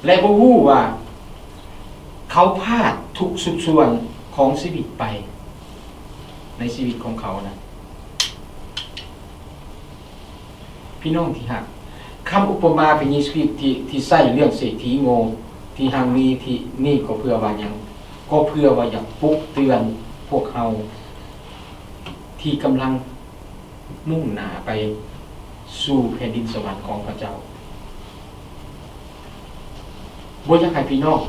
ແລະ ບໍ່ຮູ້ວ່າເຂົາພາດທຸກສຸກສ່ວນຂອງຊີວິດໄປ ໃນຊີວິດຂອງເຂົານະ. ພີ່ນ້ອງທີ່ຮັກ, ຄຳອຸປະມາພະເຢຊູຄຣິດທີ່ ທີ່ໃຊ້ເລື່ອງເສດຖີໂງ່ທີ່ຮັ່ງມີທີ່ນີ້ ກໍເພື່ອວ່າຫຍັງ? ກໍເພື່ອວ່າຢາກປຸກເຕືອນພວກເຮົາທີ່ກຳລັງ ມຸ່ງໜ້າໄປສູ່ແຜ່ນດິນສະຫວັນຂອງພະເຈົ້າ. ບໍ່ຢາກໃຫ້ພີ່ນ້ອງ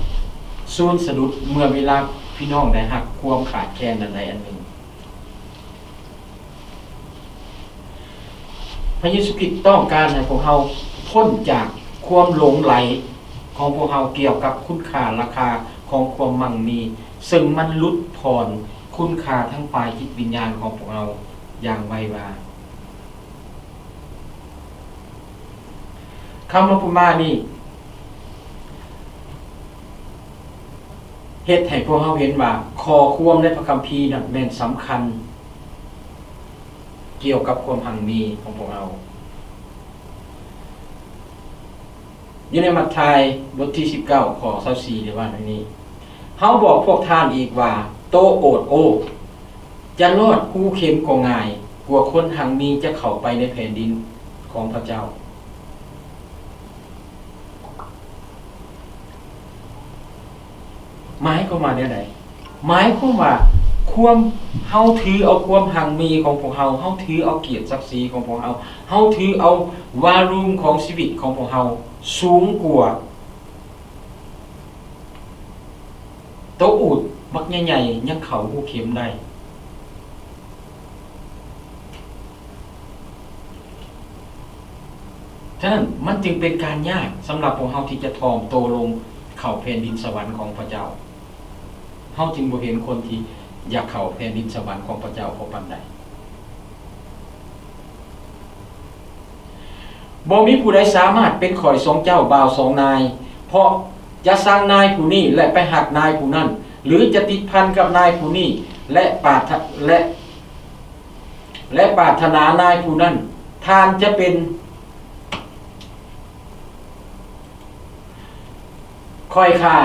ສູນສະດຸດເມື່ອເວລາພີ່ນ້ອງໄດ້ຮັບຄວາມຂາດແຄນອັນໃດອັນໜຶ່ງ. ພະເຢຊູຄຣິດຕ້ອງການໃຫ້ພວກເຮົາພົ້ນຈາກຄວາມຫຼົງໄຫຼຂອງພວກເຮົາກ່ຽວກັບຄຸນຄ່າລາຄາຂອງຄວາມໝັ່ງມີ, ເຊິ່ງມັນຫຼຸດຜ່ອນຄຸນຄ່າທາງຝ່າຍຈິດວິນຍານຂອງພວກເຮົາ. ຢ່າງໄວວາ. ຄຳອຸປະມານີ້ເຮັດໃຫ້ພວກເຮົາເຫັນວ່າ ຂໍ້ຄວາມໃນພະຄຳພີນັ້ນແມ່ນສຳຄັນກ່ຽວກັບຄວາມຮັ່ງມີຂອງພວກເຮົາ. ຢູ່ໃນມັດທາຍບົດທີສິບເກົ້າ ຂໍ້ຊາວສີ່ ໄດ້ວ່າດັ່ງນີ້, ເຮົາບອກພວກທ່ານອີກວ່າ ໂຕໂອດໂອ ຈະລອດຮູເຂັມກໍງ່າຍກວ່າຄົນຮັ່ງມີຈະເຂົ້າໄປໃນແຜ່ນດິນຂອງພະເຈົ້າ. ໝາຍຄວາມວ່າແນວໃດ? ໝາຍຄວາມວ່າ ຄວາມ ເຮົາຖືເອົາຄວາມຮັ່ງມີຂອງພວກເຮົາ, ເຮົາຖືເອົາກຽດສັກສີຂອງພວກເຮົາ, ເຮົາຖືເອົາວາລຸມຂອງຊີວິດຂອງພວກເຮົາສູງກວ່າໂຕອູດບັກໃຫຍ່ໆຍັງເຂົ້າຮູເຂັມໄດ້. ສະນັ້ນ ມັນຈຶ່ງເປັນການຍາກສຳລັບພວກເຮົາທີ່ຈະຖ່ອມໂຕລົງເຂົ້າແຜ່ນດິນສະຫວັນຂອງພະເຈົ້າ. ເຮົາຈຶ່ງບໍ່ເຫັນຄົນທີ່ຢາກເຂົ້າແຜ່ນດິນສະຫວັນຂອງພະເຈົ້າພໍປານໃດ. ບໍ່ມີຜູ້ໃດສາມາດເປັນຂ້ອຍສອງເຈົ້າບ່າວສອງນາຍ, ເພາະຈະຊັງນາຍຜູ້ນີ້ ແລະ ໄປຮັກນາຍຜູ້ນັ້ນ, ຫຼື ຈະຕິດພັນກັບນາຍຜູ້ນີ້ ແລະ ປາດຖະ ແລະ ແລະ ປາດຖະໜານາຍຜູ້ນັ້ນ. ທ່ານຈະເປັນ ຂ້ອຍຂ້າ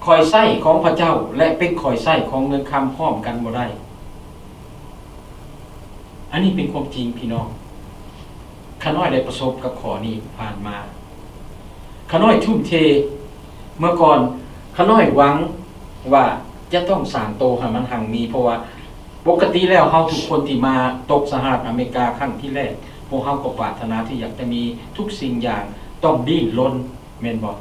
ຂ້ອຍໃຊ້ຂອງພະເຈົ້າ ແລະ ເປັນຂ້ອຍໃຊ້ຂອງເງິນຄຳພ້ອມກັນບໍ່ໄດ້. ອັນນີ້ເປັນຄວາມຈິງພີ່ນ້ອງ. ຂ້ານ້ອຍໄດ້ປະສົບກັບຂໍ້ນີ້ຜ່ານມາ. ຂ້ານ້ອຍທຸ່ມເທ ເມື່ອກ່ອນ ຂ້ານ້ອຍຫວັງວ່າຈະຕ້ອງສ້າງໂຕໃຫ້ມັນຮັ່ງມີ, ເພາະວ່າປົກກະຕິແລ້ວເຮົາທຸກຄົນທີ່ມາຕົກສະຫະລັດອາເມລິກາຄັ້ງທີແລກ ພວກເຮົາກໍປາດຖະໜາທີ່ຢາກຈະມີທຸກສິ່ງຢ່າງ, ຕ້ອງດີ້ນລົນ ແມ່ນບໍ່?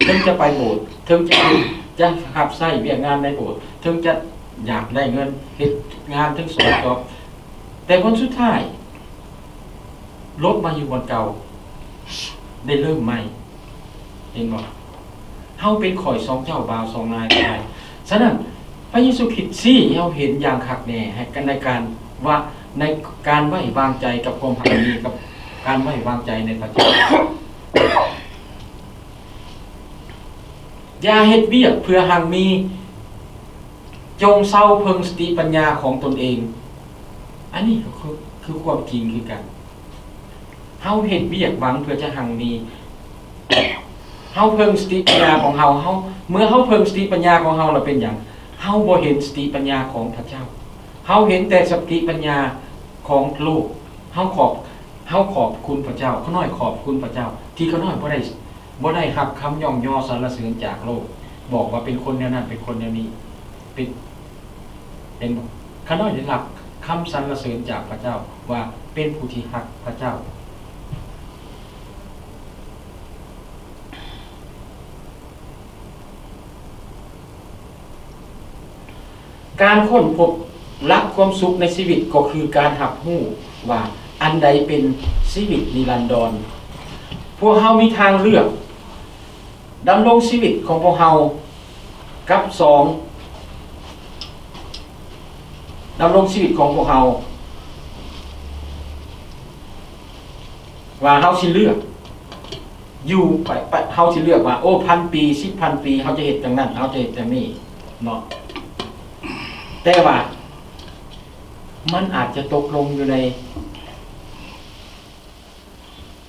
ເຖິງຈະໄປໂບດ, ເຖິງຈະ ຈະຮັບໃຊ້ວຽກງານໃນໂບດ, ເຖິງຈະຢາກໄດ້ເງິນເຮັດງານ, ເຖິງສອນຈອບ, ແຕ່ຜົນສຸດທ້າຍ ລົບມາຢູ່ບ່ອນເກົ່າ ໄດ້ເລີ່ມໃໝ່. ເຫັນບໍ່? ເຮົາເປັນຂ້ອຍສອງເຈົ້າບ່າວສອງນາຍກໍໄດ້. ສະນັ້ນ ພະເຢຊູຄຣິດຊີ້ໃຫ້ເຮົາເຫັນຢ່າງຄັກແນ່ໃນການວ່າ ໃນການໄວ້ວາງໃຈກັບຄວາມຮັ່ງມີ ກັບການໄວ້ວາງໃຈໃນພະເຈົ້າ. ຢ່າເຮັດວຽກເພື່ອຮັ່ງມີ, ຈົ່ງເຊົາເພິ່ງສະຕິປັນຍາຂອງຕົນເອງ. ອັນນີ້ກໍຄື ຄືຄວາມຈິງຄືກັນ. ເຮົາເຮັດວຽກຫວັງເພື່ອຈະຮັ່ງມີ, ເຮົາເພິ່ງສະຕິປັນຍາຂອງເຮົາ, ເຮົາ ເມື່ອເຮົາເພິ່ງສະຕິປັນຍາຂອງເຮົາແລ້ວເປັນຫຍັງ? ເຮົາບໍ່ເຫັນສະຕິປັນຍາຂອງພະເຈົ້າ, ເຮົາເຫັນແຕ່ສະຕິປັນຍາຂອງໂລກ. ເຮົາຂອບ ເຮົາຂອບຄຸນພະເຈົ້າ, ຂ້ານ້ອຍຂອບຄຸນພະເຈົ້າ ທີ່ຂ້ານ້ອຍບໍ່ໄດ້ ບໍ່ໄດ້ຮັບຄຳຍ້ອງຍໍສັນລະເສີນຈາກໂລກ, ບອກວ່າເປັນຄົນແນວນັ້ນ ເປັນຄົນແນວນີ້ ເປັນ ເຫັນບໍ່? ຂ້ານ້ອຍໄດ້ຮັບຄຳສັນລະເສີນຈາກພະເຈົ້າວ່າເປັນຜູ້ທີ່ຮັກພະເຈົ້າ. ການຄົ້ນພົບຫຼັກຄວາມສຸກໃນຊີວິດ ກໍຄືການຮັບຮູ້ວ່າອັນໃດເປັນຊີວິດນິລັນດອນ. ພວກເຮົາມີທາງເລືອກ ດຳລົງຊີວິດຂອງພວກເຮົາກັບ ສອງ ດຳລົງຊີວິດຂອງພວກເຮົາ ວ່າເຮົາຊິເລືອກຢູ່ໄປ ໄປ ເຮົາຊິເລືອກວ່າ ໂອ້ ພັນປີ ສິບພັນປີ ເຮົາຈະເຮັດຈັ່ງນັ້ນ ເຮົາຈະເຮັດຈັ່ງນີ້ເນາະ. ແຕ່ວ່າມັນອາດຈະຕົກລົງຢູ່ໃນ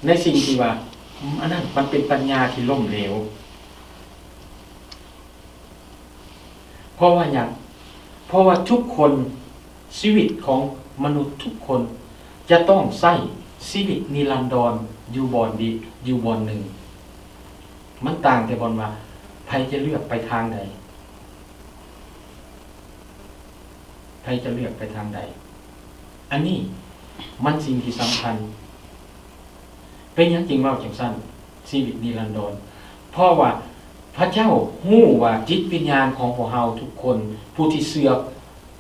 ໃນສິ່ງທີ່ວ່າ ອັນນັ້ນມັນເປັນປັນຍາທີ່ລົ້ມເຫຼວ. ເພາະວ່າຫຍັງ? ເພາະວ່າທຸກຄົນ ຊີວິດຂອງມະນຸດທຸກຄົນຈະຕ້ອງໃຊ້ຊີວິດນິລັນດອນຢູ່ບ່ອນດີ ຢູ່ບ່ອນໜຶ່ງ. ມັນຕ່າງແຕ່ບ່ອນວ່າໃຜຈະເລືອກໄປທາງໃດ. ໃຜຈະເລືອກໄປທາງໃດ? ອັນນີ້ມັນສິ່ງທີ່ສຳຄັນ. ເປັນຫຍັງຈຶ່ງເວົ້າຈັ່ງຊັ້ນ? ຊີວິດນິລັນດອນ. ເພາະວ່າພະເຈົ້າຮູ້ວ່າຈິດວິນຍານຂອງພວກເຮົາທຸກຄົນ, ຜູ້ທີ່ເຊື່ອ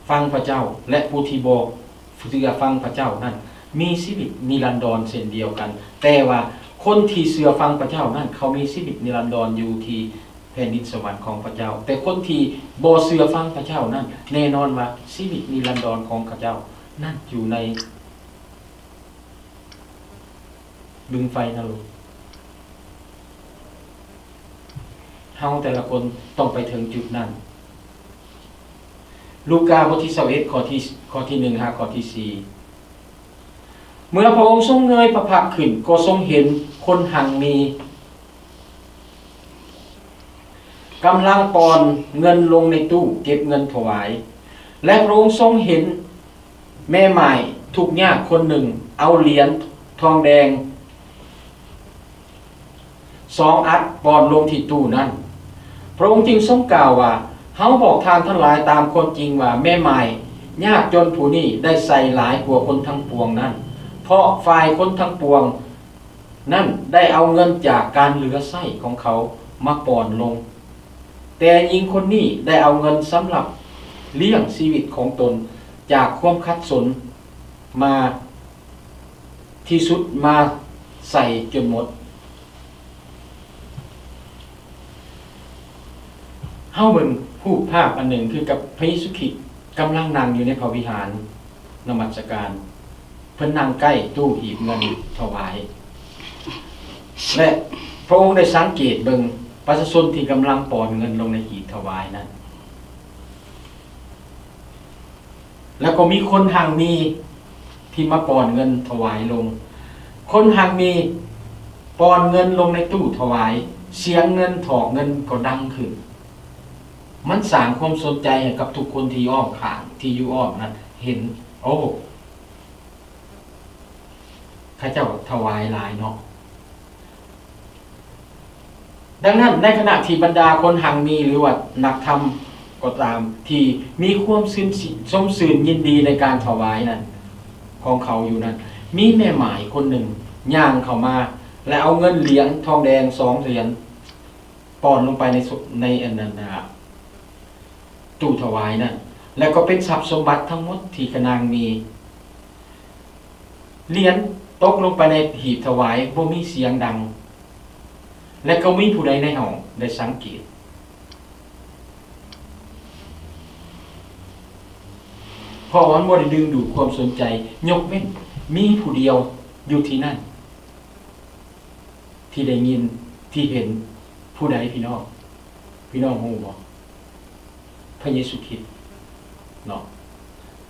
ຟັງພະເຈົ້າ ແລະ ຜູ້ທີ່ບໍ່ເຊື່ອຟັງພະເຈົ້ານັ້ນ ມີຊີວິດນິລັນດອນເຊັ່ນດຽວກັນ. ແຕ່ວ່າຄົນທີ່ເຊື່ອຟັງພະເຈົ້ານັ້ນ ເຂົາມີຊີວິດນິລັນດອນຢູ່ທີ່ ແຜ່ນດິນສະຫວັນຂອງພະເຈົ້າ, ແຕ່ຄົນທີ່ບໍ່ເຊື່ອຟັງພະເຈົ້ານັ້ນ ແນ່ນອນວ່າຊີວິດນິລັນດອນຂອງເຂົາເຈົ້ານັ້ນຢູ່ໃນບຶງໄຟນະລົກ. ເຮົາແຕ່ລະຄົນຕ້ອງໄປເຖິງຈຸດນັ້ນ. ລູກາ ບົດທີຊາວເອັດ ຂໍ້ທີ ຂໍ້ທີໜຶ່ງຫາຂໍ້ທີສີ່. ເມື່ອພະອົງຊົງເງີຍພະພັກຂຶ້ນ ກໍຊົງເຫັນຄົນຮັ່ງມີ ກຳລັງປ່ອນເງິນລົງໃນຕູ້ເກັບເງິນຖວາຍ ແລະ ພະອົງຊົງເຫັນແມ່ໝ້າຍທຸກຍາກຄົນໜຶ່ງ ເອົາຫຼຽນທອງແດງສອງອັດປ່ອນລົງທີ່ຕູ້ນັ້ນ. ພະອົງຈຶ່ງຊົງກ່າວວ່າ, ເຮົາບອກທ່ານທັງຫຼາຍຕາມຄວາມຈິງວ່າ ແມ່ໝ້າຍຍາກຈົນຜູ້ນີ້ໄດ້ໃສ່ຫຼາຍກວ່າຄົນທັງປວງນັ້ນ, ເພາະຝ່າຍຄົນທັງປວງ ນັ້ນໄດ້ເອົາເງິນຈາກການເຫຼືອໃຊ້ຂອງເຂົາມາປ່ອນລົງ, ແຕ່ຍິງຄົນນີ້ໄດ້ເອົາເງິນສຳລັບລ້ຽງຊີວິດຂອງຕົນຈາກຄວາມຂັດສົນມາທີ່ສຸດມາໃສ່ຈົນໝົດ. ເຮົາເບິ່ງຮູບພາບອັນໜຶ່ງ ຄືກັບພະເຢຊູຄຣິດກຳລັງນັ່ງຢູ່ໃນພະວິຫານນະມັດສະການ. ເພິ່ນນັ່ງໃກ້ຕູ້ຫີບເງິນຖວາຍ ແລະ ພະອົງໄດ້ສັງເກດເບິ່ງປະຊາຊົນທີ່ກຳລັງປ່ອນເງິນລົງໃນຫີບຖວາຍນັ້ນ. ແລ້ວກໍມີຄົນຮັ່ງມີທີ່ມາປ່ອນເງິນຖວາຍລົງ. ຄົນຮັ່ງມີປ່ອນເງິນລົງໃນຕູ້ຖວາຍ, ສຽງເງິນຖອກເງິນກໍດັງຂຶ້ນ. ມັນສ້າງຄວາມສົນໃຈໃຫ້ກັບທຸກຄົນທີ່ອ້ອມຂ້າງ, ທີ່ຢູ່ອ້ອມນັ້ນເຫັນ, ໂອ້, ເຂົາເຈົ້າຖວາຍຫຼາຍເນາະ. ດັ່ງນັ້ນ, ໃນຂະນະທີ່ບັນດາຄົນຮັ່ງມີ ຫຼືວ່ານັກທຳກໍຕາມ ທີ່ມີຄວາມຊື່ນ ຊົມຊື່ນຍິນດີໃນການຖວາຍນັ້ນຂອງເຂົາຢູ່ນັ້ນ, ມີແມ່ໝ້າຍຄົນໜຶ່ງຍ່າງເຂົ້າມາ ແລະ ເອົາເງິນຫຼຽນທອງແດງສອງຫຼຽນ ປ້ອນລົງໄປໃນ ໃນອັນນັ້ນນະ ຕູ້ຖວາຍນັ້ນ ແລະ ກໍເປັນຊັບສົມບັດທັງໝົດທີ່ຂະນາງມີ. ຫຼຽນຕົກລົງໄປໃນຫີບຖວາຍ ບໍ່ມີສຽງດັງ ແລະ ກໍມີຜູ້ໃດໃນຫ້ອງໄດ້ສັງເກດ. ເພາະວ່າມັນບໍ່ໄດ້ດຶງດູດຄວາມສົນໃຈ, ຍົກເວັ້ນມີຜູ້ດຽວຢູ່ທີ່ນັ້ນ ທີ່ໄດ້ຍິນ, ທີ່ເຫັນ. ຜູ້ໃດພີ່ນ້ອງ? ພີ່ນ້ອງຮູ້ບໍ່? ພະເຢຊູຄຣິດເນາະ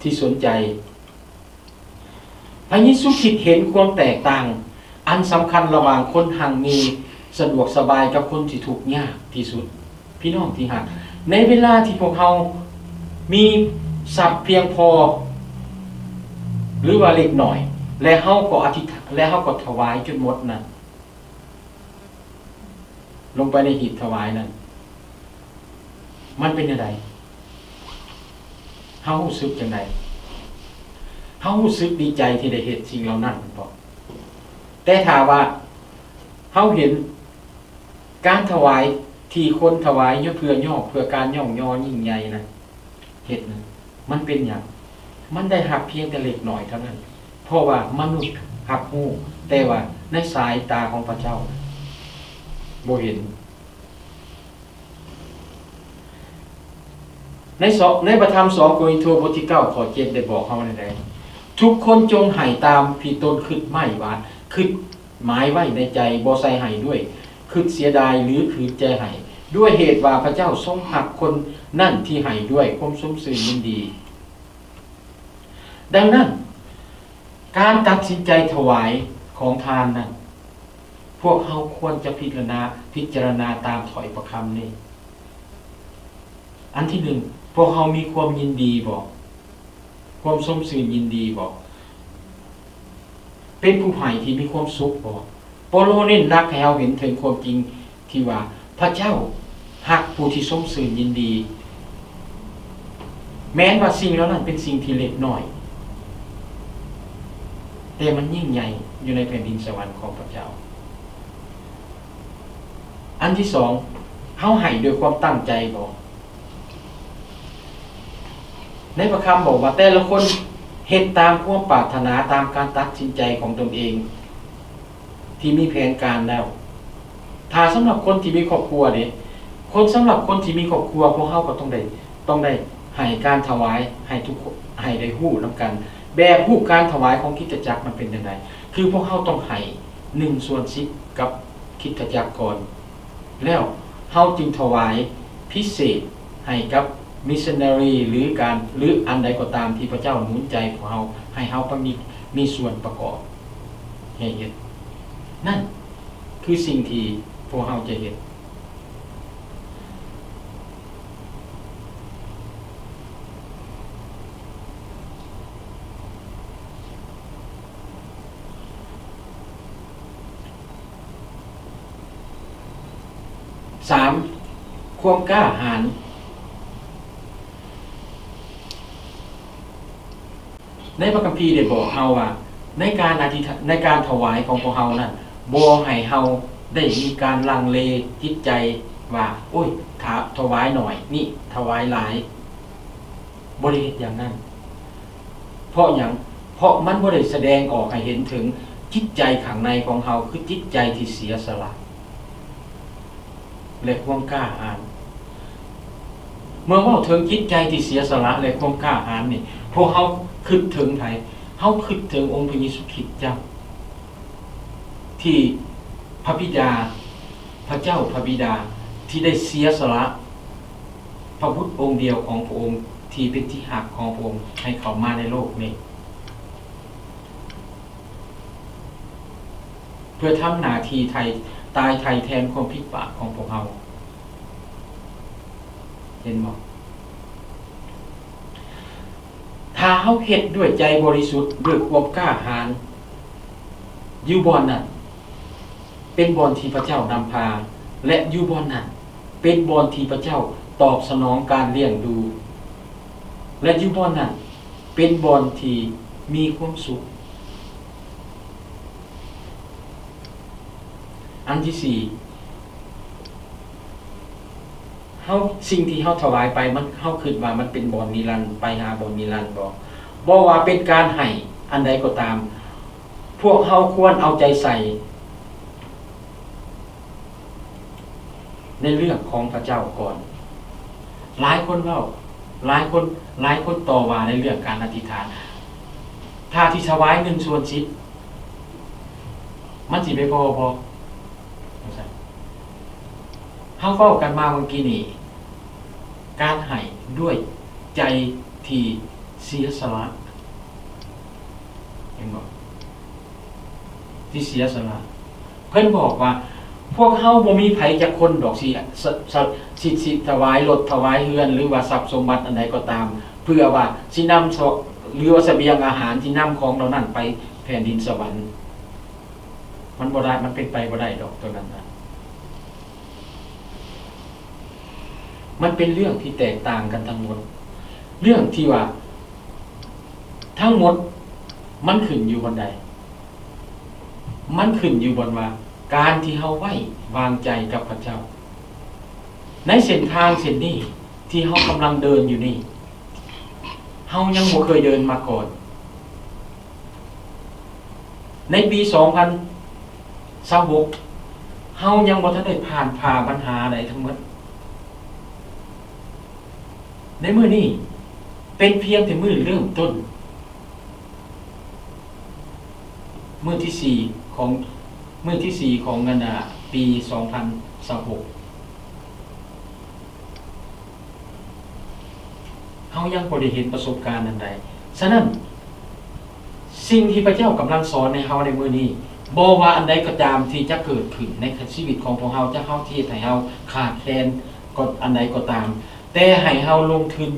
ທີ່ສົນໃຈ. ພະເຢຊູຄຣິດເຫັນຄວາມແຕກຕ່າງອັນສຳຄັນລະຫວ່າງຄົນຮັ່ງມີສະດວກສະບາຍກັບຄົນທີ່ທຸກຍາກທີ່ສຸດ. ພີ່ນ້ອງທີ່ຮັກ, ໃນເວລາທີ່ພວກເຮົາມີຊັບພຽງພໍ ຫຼືວ່າເລັກນ້ອຍ ແລະເຮົາກໍອະທິຖານ ແລະເຮົາກໍຖວາຍຈົນໝົດນັ້ນ ລົງໄປໃນຫີບຖວາຍນັ້ນ ມັນເປັນແນວໃດ? ເຮົາຮູ້ສຶກຈັ່ງໃດ? ເຮົາຮູ້ສຶກດີໃຈທີ່ໄດ້ເຮັດສິ່ງເຫຼົ່ານັ້ນແມ່ນບໍ່? ແຕ່ຖ້າວ່າເຮົາເຫັນການຖວາຍທີ່ຄົນຖວາຍເພື່ອຍ້ອງ ເພື່ອການຍ້ອງຍໍຍິ່ງໃຫຍ່ນະ ເຮັດນະ ມັນເປັນຫຍັງ? ມັນໄດ້ຮັບພຽງແຕ່ເລັກນ້ອຍເທົ່ານັ້ນ ເພາະວ່າມະນຸດຮັບຮູ້, ແຕ່ວ່າໃນສາຍຕາຂອງພະເຈົ້າບໍ່ເຫັນ. ໃນສອງ ໃນພະທຳສອງໂກລິນໂທ ບົດທີເກົ້າ ຂໍ້ເຈັດ ໄດ້ບອກເຮົາວ່າແນວໃດ? ທຸກຄົນຈົ່ງໃຫ້ຕາມທີ່ຕົນຄິດໝາຍວ່າ ຄິດໝາຍໄວ້ໃນໃຈ, ບໍ່ໃຊ່ໃຫ້ດ້ວຍຄິດເສຍດາຍ ຫຼື ຂືນໃຈໃຫ້, ດ້ວຍເຫດວ່າພະເຈົ້າຊົງຮັກຄົນນັ້ນທີ່ໃຫ້ດ້ວຍຄວາມຊົມຊື່ນຍິນດີ. ດັ່ງນັ້ນ, ການຕັດສິນໃຈຖວາຍຂອງທ່ານນັ້ນ, ພວກເຮົາຄວນຈະພິຈາລະນາ, ພິຈາລະນາຕາມຖ້ອຍພະຄຳນີ້. ອັນທີໜຶ່ງ, ພວກເຮົາມີຄວາມຍິນດີບໍ່? ຄວາມຊົມຊື່ນຍິນດີບໍ່? ເປັນຜູ້ໃຫ້ທີ່ມີຄວາມສຸກບໍ່? ເປົາໂລເນັ້ນໜັກໃຫ້ເຮົາເຫັນເຖິງຄວາມຈິງທີ່ວ່າ ພະເຈົ້າຮັກຜູ້ທີ່ຊົມຊື່ນຍິນດີ. ແມ່ນວ່າສິ່ງເຫຼົ່ານັ້ນເປັນສິ່ງທີ່ເລັກນ້ອຍ, ແຕ່ມັນຍິ່ງໃຫຍ່ຢູ່ໃນແຜ່ນດິນສະຫວັນຂອງພະເຈົ້າ. ອັນທີສອງ, ເຮົາໃຫ້ດ້ວຍຄວາມຕັ້ງໃຈບໍ່? ໃນພະຄຳບອກວ່າ ແຕ່ລະຄົນເຮັດຕາມຄວາມປາດຖະໜາ, ຕາມການຕັດສິນໃຈຂອງຕົນເອງທີ່ມີແຜນການແລ້ວ. ຖ້າສຳລັບຄົນທີ່ມີຄອບຄົວເດ, ຄົນ ສຳລັບຄົນທີ່ມີຄອບຄົວ, ພວກເຮົາກໍຕ້ອງໄດ້, ຕ້ອງໄດ້ໃຫ້ການຖວາຍໃຫ້ທຸກຄົນໃຫ້ໄດ້ຮູ້ນຳກັນ. ແບບຮູບການຖວາຍຂອງຄຣິສຕະຈັກມັນເປັນຈັ່ງໃດ? ຄືພວກເຮົາຕ້ອງໃຫ້ໜຶ່ງສ່ວນສິບກັບຄຣິສຕະຈັກກ່ອນ. ແລ້ວເຮົາຈຶ່ງຖວາຍພິເສດໃຫ້ກັບມິສຊະນາຣີ ຫຼື ການ ຫຼື ອັນໃດກໍຕາມທີ່ພະເຈົ້າໜູນໃຈພວກເຮົາ ໃຫ້ເຮົາໄປມີ ມີສ່ວນປະກອບໃຫ້ເຮັດ. ນັ້ນຄືສິ່ງທີ່ພວກເຮົາຈະເຮັດ. ສາມ, ຄວາມກ້າຫານ. ໃນພະຄຳພີໄດ້ບອກເຮົາວ່າ ໃນການອະທິຖານ, ໃນການຖວາຍຂອງພວກເຮົານັ້ນ ບໍ່ໃຫ້ເຮົາໄດ້ມີການລັງເລຈິດໃຈວ່າ ໂອ້ຍ ຖ້າຖວາຍໜ້ອຍນີ້ ຖວາຍຫຼາຍ. ບໍ່ໄດ້ເຮັດຢ່າງນັ້ນ. ເພາະຫຍັງ? ເພາະມັນບໍ່ໄດ້ສະແດງອອກໃຫ້ເຫັນເຖິງຈິດໃຈຂ້າງໃນຂອງເຮົາ ຄືຈິດໃຈທີ່ເສຍສະຫຼະ ແລະ ຄວາມກ້າຫານ. ເມື່ອເວົ້າເຖິງຈິດໃຈທີ່ເສຍສະຫຼະ ແລະ ຄວາມກ້າຫານນີ້ ພວກເຮົາຄິດເຖິງໃຜ? ເຮົາຄິດເຖິງອົງພະເຢຊູຄຣິດເຈົ້າ ທີ່ພະບິດາ, ພະເຈົ້າພະບິດາ ທີ່ໄດ້ເສຍສະຫຼະ ພະບຸດອົງດຽວຂອງພະອົງ ທີ່ເປັນທີ່ຮັກຂອງພະອົງ ໃຫ້ເຂົ້າມາໃນໂລກນີ້ ເພື່ອທຳໜ້າທີ່ໄຖ່ ຕາຍໄຖ່ແທນຄວາມຜິດບາບຂອງພວກເຮົາ. ເຫັນບໍ່? ຖ້າເຮົາເຮັດດ້ວຍໃຈບໍລິສຸດ, ດ້ວຍຄວາມກ້າຫານ, ຢູ່ບ່ອນນັ້ນ ເປັນບ່ອນທີ່ພະເຈົ້ານຳພາ ແລະ ຢູ່ບ່ອນນັ້ນເປັນບ່ອນທີ່ພະເຈົ້າຕອບສະໜອງການລ້ຽງດູ ແລະ ຢູ່ບ່ອນນັ້ນເປັນບ່ອນທີ່ມີຄວາມສຸກ. ອັນທີສີ່, ເຮົາ, ສິ່ງທີ່ເຮົາຖວາຍໄປ, ມັນ, ເຮົາຄິດວ່າມັນເປັນບ່ອນນິລັນ, ໄປຫາບ່ອນນິລັນບໍ່? ບໍ່ວ່າເປັນການໃຫ້ອັນໃດກໍຕາມ, ພວກເຮົາຄວນເອົາໃຈໃສ່ໃນເລື່ອງຂອງພະເຈົ້າກ່ອນ. ຫຼາຍຄົນເວົ້າ, ຫຼາຍຄົນ, ຫຼາຍຄົນຕໍ່ວ່າໃນເລື່ອງການອະທິຖານ, ຖ້າທີ່ຖວາຍໜຶ່ງສ່ວນສິບ ມັນຊິໄປພໍບໍ່? ເຮົາເວົ້າກັນມາເມື່ອກີ້ນີ້, ການໃຫ້ດ້ວຍໃຈທີ່ເສຍສະຫຼະ, ເຫັນບໍ່? ທີ່ເສຍສະຫຼະ. ເພິ່ນບອກວ່າ ພວກເຮົາບໍ່ມີໃຜຈັກຄົນດອກ ຊິ ສະ ສະ ຊິ ຊິຖວາຍລົດ ຖວາຍເຮືອນ ຫຼືວ່າຊັບສົມບັດອັນໃດກໍຕາມ ເພື່ອວ່າຊິນຳ ຫຼືວ່າສະບຽງອາຫານ ຊິນຳຂອງເຫຼົ່ານັ້ນໄປແຜ່ນດິນສະຫວັນ. ມັນບໍ່ໄດ້, ມັນເປັນໄປບໍ່ໄດ້ດອກໂຕນັ້ນນະ. ມັນເປັນເລື່ອງທີ່ແຕກຕ່າງກັນທັງໝົດ. ເລື່ອງທີ່ວ່າທັງໝົດມັນຂຶ້ນຢູ່ບ່ອນໃດ? ມັນຂຶ້ນຢູ່ບ່ອນວ່າ ການທີ່ເຮົາໄວ້ວາງໃຈກັບພະເຈົ້າ ໃນເສັ້ນທາງເສັ້ນນີ້ທີ່ເຮົາກຳລັງເດີນຢູ່ນີ້ ເຮົາຍັງບໍ່ເຄີຍເດີນມາກ່ອນ. ໃນປີສອງພັນຊາວຫົກ ເຮົາຍັງບໍ່ທັນໄດ້ຜ່ານຜ່າບັນຫາໃດທັງໝົດ. ໃນມື້ນີ້ເປັນພຽງແຕ່ມື້ເລີ່ມຕົ້ນ, ມື້ທີສີ່ຂອງ, ມື້ທີສີ່ຂອງອັນນາ ປີສອງພັນຊາວຫົກ. ເຮົາຍັງບໍ່ໄດ້ເຫັນປະສົບການອັນໃດ. ສະນັ້ນ, ສິ່ງທີ່ພະເຈົ້າກຳລັງສອນໃຫ້ເຮົາໃນມື້ນີ້, ບໍ່ວ່າອັນໃດກໍຕາມທີ່ຈະເກີດຂຶ້ນໃນຊີວິດຂອງພວກເຮົາ, ຈະເຮົາ ທີ່ເຮັດໃຫ້ເຮົາຂາດແຄນກໍ ອັນໃດກໍຕາມ, ແຕ່ໃຫ້ເຮົາລົງທຶນ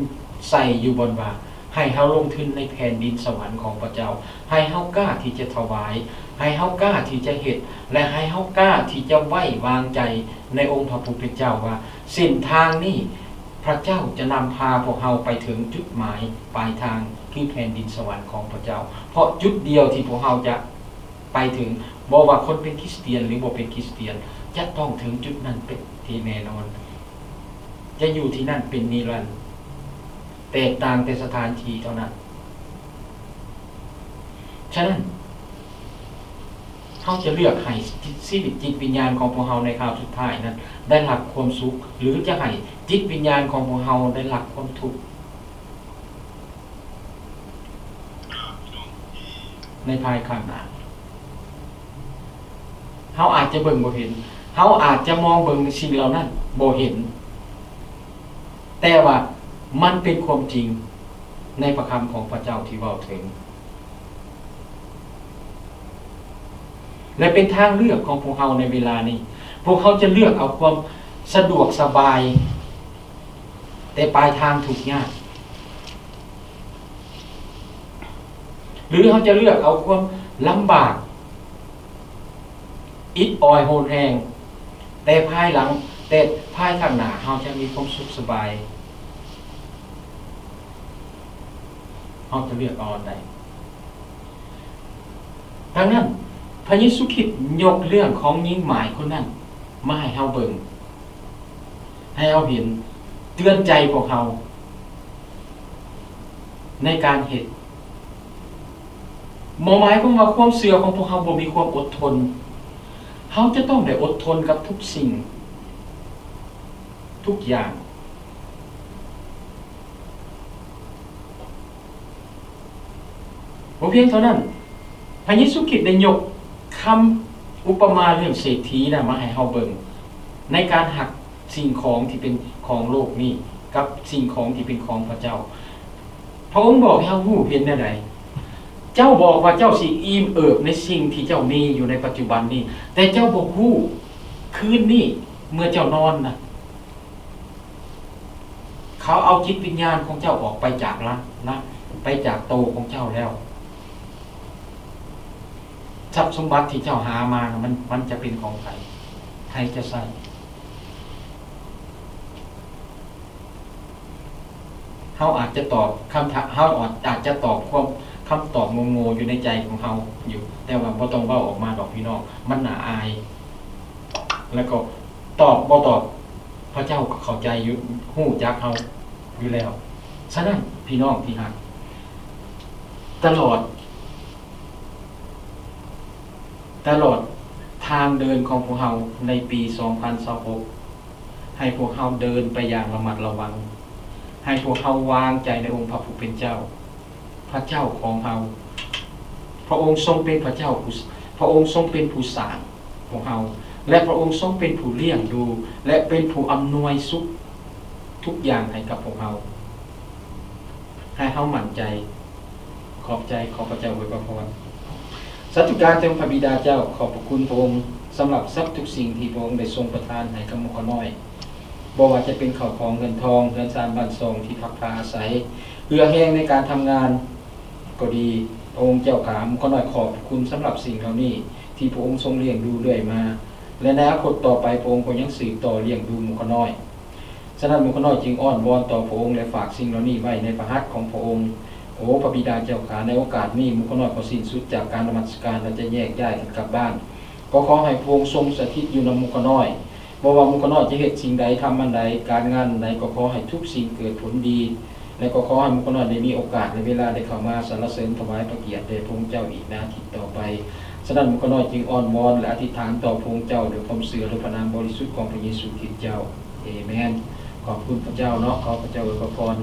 ໃສ່ຢູ່ບ່ອນວ່າ ໃຫ້ເຮົາລົງທຶນໃນແຜ່ນດິນສະຫວັນຂອງພະເຈົ້າ, ໃຫ້ເຮົາກ້າທີ່ຈະຖວາຍ, ໃຫ້ເຮົາກ້າທີ່ຈະເຮັດ ແລະ ໃຫ້ເຮົາກ້າທີ່ຈະໄວ້ວາງໃຈໃນອົງພະຜູ້ເປັນເຈົ້າວ່າ ເສັ້ນທາງນີ້ ພະເຈົ້າຈະນຳພາພວກເຮົາໄປເຖິງຈຸດໝາຍປາຍທາງ ຄືແຜ່ນດິນສະຫວັນຂອງພະເຈົ້າ. ເພາະຈຸດດຽວທີ່ພວກເຮົາຈະໄປເຖິງ, ບໍ່ວ່າຄົນເປັນຄຣິສຕຽນ ຫຼື ບໍ່ເປັນຄຣິສຕຽນ, ຈະຕ້ອງເຖິງຈຸດນັ້ນເປັນທີ່ແນ່ນອນ, ຈະຢູ່ທີ່ນັ້ນເປັນນິລັນ. ແຕກຕ່າງແຕ່ສະຖານທີ່ເທົ່ານັ້ນ. ສະນັ້ນ, ເຮົາຈະເລືອກໃຫ້ຊີວິດຈິດວິນຍານຂອງພວກເຮົາໃນຄາວສຸດທ້າຍນັ້ນໄດ້ຮັບຄວາມສຸກ ຫຼື ຈະໃຫ້ຈິດວິນຍານຂອງພວກເຮົາໄດ້ຮັບຄວາມທຸກໃນພາຍຂ້າງໜ້າ? ເຮົາອາດຈະເບິ່ງບໍ່ເຫັນ, ເຮົາອາດຈະມອງເບິ່ງສິ່ງເຫຼົ່ານັ້ນບໍ່ເຫັນ, ແຕ່ວ່າມັນເປັນຄວາມຈິງໃນພະຄຳຂອງພະເຈົ້າທີ່ເວົ້າເຖິງ ແລະ ເປັນທາງເລືອກຂອງພວກເຮົາໃນເວລານີ້. ພວກເຮົາຈະເລືອກເອົາຄວາມສະດວກສະບາຍ ແຕ່ປາຍທາງທຸກຍາກ, ຫຼື ເຮົາຈະເລືອກເອົາຄວາມລຳບາກ ອິດອອຍໂຫດແຮງ, ແຕ່ພາຍຫຼັງ, ແຕ່ພາຍຂ້າງໜ້າເຮົາຈະມີຄວາມສຸກສະບາຍ. ເຮົາຈະເລືອກເອົາອັນໃດ? ດັ່ງນັ້ນ, ພະເຢຊູຄຣິດຍົກເລື່ອງຂອງຍິງໝ້າຍຄົນນັ້ນມາໃຫ້ເຮົາເບິ່ງ, ໃຫ້ເຮົາເຫັນ, ເຕືອນໃຈພວກເຮົາໃນການເຮັດ. ບໍ່ໝາຍຄວາມວ່າຄວາມເຊື່ອຂອງພວກເຮົາບໍ່ມີຄວາມອົດທົນ. ເຮົາຈະຕ້ອງໄດ້ອົດທົນກັບທຸກສິ່ງທຸກຢ່າງ. ບໍ່ພຽງເທົ່ານັ້ນ, ພະເຢຊູຄຣິດໄດ້ຍົກຄຳອຸປະມາເລື່ອງເສດຖີນະມາໃຫ້ເຮົາເບິ່ງ ໃນການຮັກສິ່ງຂອງທີ່ເປັນຂອງໂລກນີ້ກັບສິ່ງຂອງທີ່ເປັນຂອງພະເຈົ້າ. ພະອົງບອກໃຫ້ເຮົາຮູ້ເຫັນແນວໃດ? ເຈົ້າບອກວ່າເຈົ້າຊິອີ່ມເອີບໃນສິ່ງທີ່ເຈົ້າມີຢູ່ໃນປັດຈຸບັນນີ້, ແຕ່ເຈົ້າບໍ່ຮູ້ຄືນນີ້ເມື່ອເຈົ້ານອນນະ ເຂົາເອົາຈິດວິນຍານຂອງເຈົ້າອອກໄປຈາກລະ ນະ ໄປຈາກໂຕຂອງເຈົ້າແລ້ວ. ຊັບສົມບັດທີ່ເຈົ້າຫາມານະ ມັນ ມັນຈະເປັນຂອງໃຜ? ໃຜຈະໃຊ້? ເຮົາອາດຈະຕອບຄຳຖາມ, ເຮົາອາດ ອາດຈະຕອບຄວາມ, ຄຳຕອບໂງ່ໆຢູ່ໃນໃຈຂອງເຮົາຢູ່, ແຕ່ວ່າບໍ່ຕ້ອງເວົ້າອອກມາດອກ ພີ່ນ້ອງ, ມັນໜ້າອາຍ. ແລ້ວກໍຕອບບໍ່ຕອບ, ພະເຈົ້າກໍເຂົ້າໃຈຢູ່, ຮູ້ຈັກເຮົາຢູ່ແລ້ວ. ສະນັ້ນ ພີ່ນ້ອງທີ່ຮັກ, ຕະຫຼອດ ຕະຫຼອດທາງເດີນຂອງພວກເຮົາໃນປີສອງພັນຊາວຫົກ ໃຫ້ພວກເຮົາເດີນໄປຢ່າງລະມັດລະວັງ, ໃຫ້ພວກເຮົາວາງໃຈໃນອົງພະຜູ້ເປັນເຈົ້າ, ພະເຈົ້າຂອງເຮົາ. ພະອົງຊົງເປັນພະເຈົ້າຜູ້, ພະອົງຊົງເປັນຜູ້ສ້າງພວກເຮົາ ແລະ ພະອົງຊົງເປັນຜູ້ລ້ຽງດູ ແລະ ເປັນຜູ້ອຳນວຍສຸກທຸກຢ່າງໃຫ້ກັບພວກເຮົາ. ໃຫ້ເຮົາໝັ້ນໃຈ. ຂອບໃຈ. ຂໍພະເຈົ້າອວຍພະພອນ. ສາທຸການແດ່ພະບິດາເຈົ້າ, ຂອບພະຄຸນພະອົງສຳລັບສັບທຸກສິ່ງທີ່ພະອົງໄດ້ຊົງປະທານໃຫ້ກັບໝູ່ຂ້ານ້ອຍ, ບໍ່ວ່າຈະເປັນເຂົ້າຂອງເງິນທອງ, ເຮືອນຊານບ້ານຊ່ອງທີ່ພັກພາອາໄສ, ເຫື່ອແຮງໃນການທຳງານກໍດີ. ພະອົງເຈົ້າຂ້າ, ໝູ່ຂ້ານ້ອຍຂອບພະຄຸນສຳລັບສິ່ງເຫຼົ່ານີ້ທີ່ພະອົງຊົງລ້ຽງດູເລື້ອຍມາ ແລະ ໃນອະນາຄົດຕໍ່ໄປພະອົງກໍຍັງສືບຕໍ່ລ້ຽງດູໝູ່ຂ້ານ້ອຍ. ສະນັ້ນ ໝູ່ຂ້ານ້ອຍຈຶ່ງອ້ອນວອນຕໍ່ພະອົງ ແລະ ຝາກສິ່ງເຫຼົ່ານີ້ໄວ້ໃນພະຫັດຂອງພະອົງ. ໂອ ພະບິດາເຈົ້າຂ້າ, ໃນໂອກາດນີ້ ໝູ່ຂ້ານ້ອຍກໍສິ້ນສຸດຈາກການນະມັດສະການ ແລະ ຈະແຍກຍ້າຍກັນກັບບ້ານ. ກໍຂໍໃຫ້ພະອົງຊົງສະຖິດຢູ່ນຳໝູ່ຂ້ານ້ອຍ. ບໍ່ວ່າໝູ່ຂ້ານ້ອຍຈະເຮັດສິ່ງໃດ, ທຳອັນໃດ, ການງານອັນໃດ, ກໍຂໍໃຫ້ທຸກສິ່ງເກີດຜົນດີ ແລະ ກໍຂໍໃຫ້ໝູ່ຂ້ານ້ອຍໄດ້ມີໂອກາດ ແລະ ເວລາໄດ້ເຂົ້າມາສັນລະເສີນຖວາຍພະກຽດແດ່ພະອົງເຈົ້າອີກໃນອາທິດຕໍ່ໄປ. ສະນັ້ນ ໝູ່ຂ້ານ້ອຍຈຶ່ງອ້ອນວອນ ແລະ ອະທິດຖານຕໍ່ພະອົງເຈົ້າດ້ວຍຄວາມເຊື່ອ ໃນພະນາມບໍລິສຸດຂອງພະເຢຊູຄຣິດເຈົ້າ. ເອເມນ. ຂອບຄຸນພະເຈົ້າເນາະ, ຂໍພະເຈົ້າອວຍພະພອນ.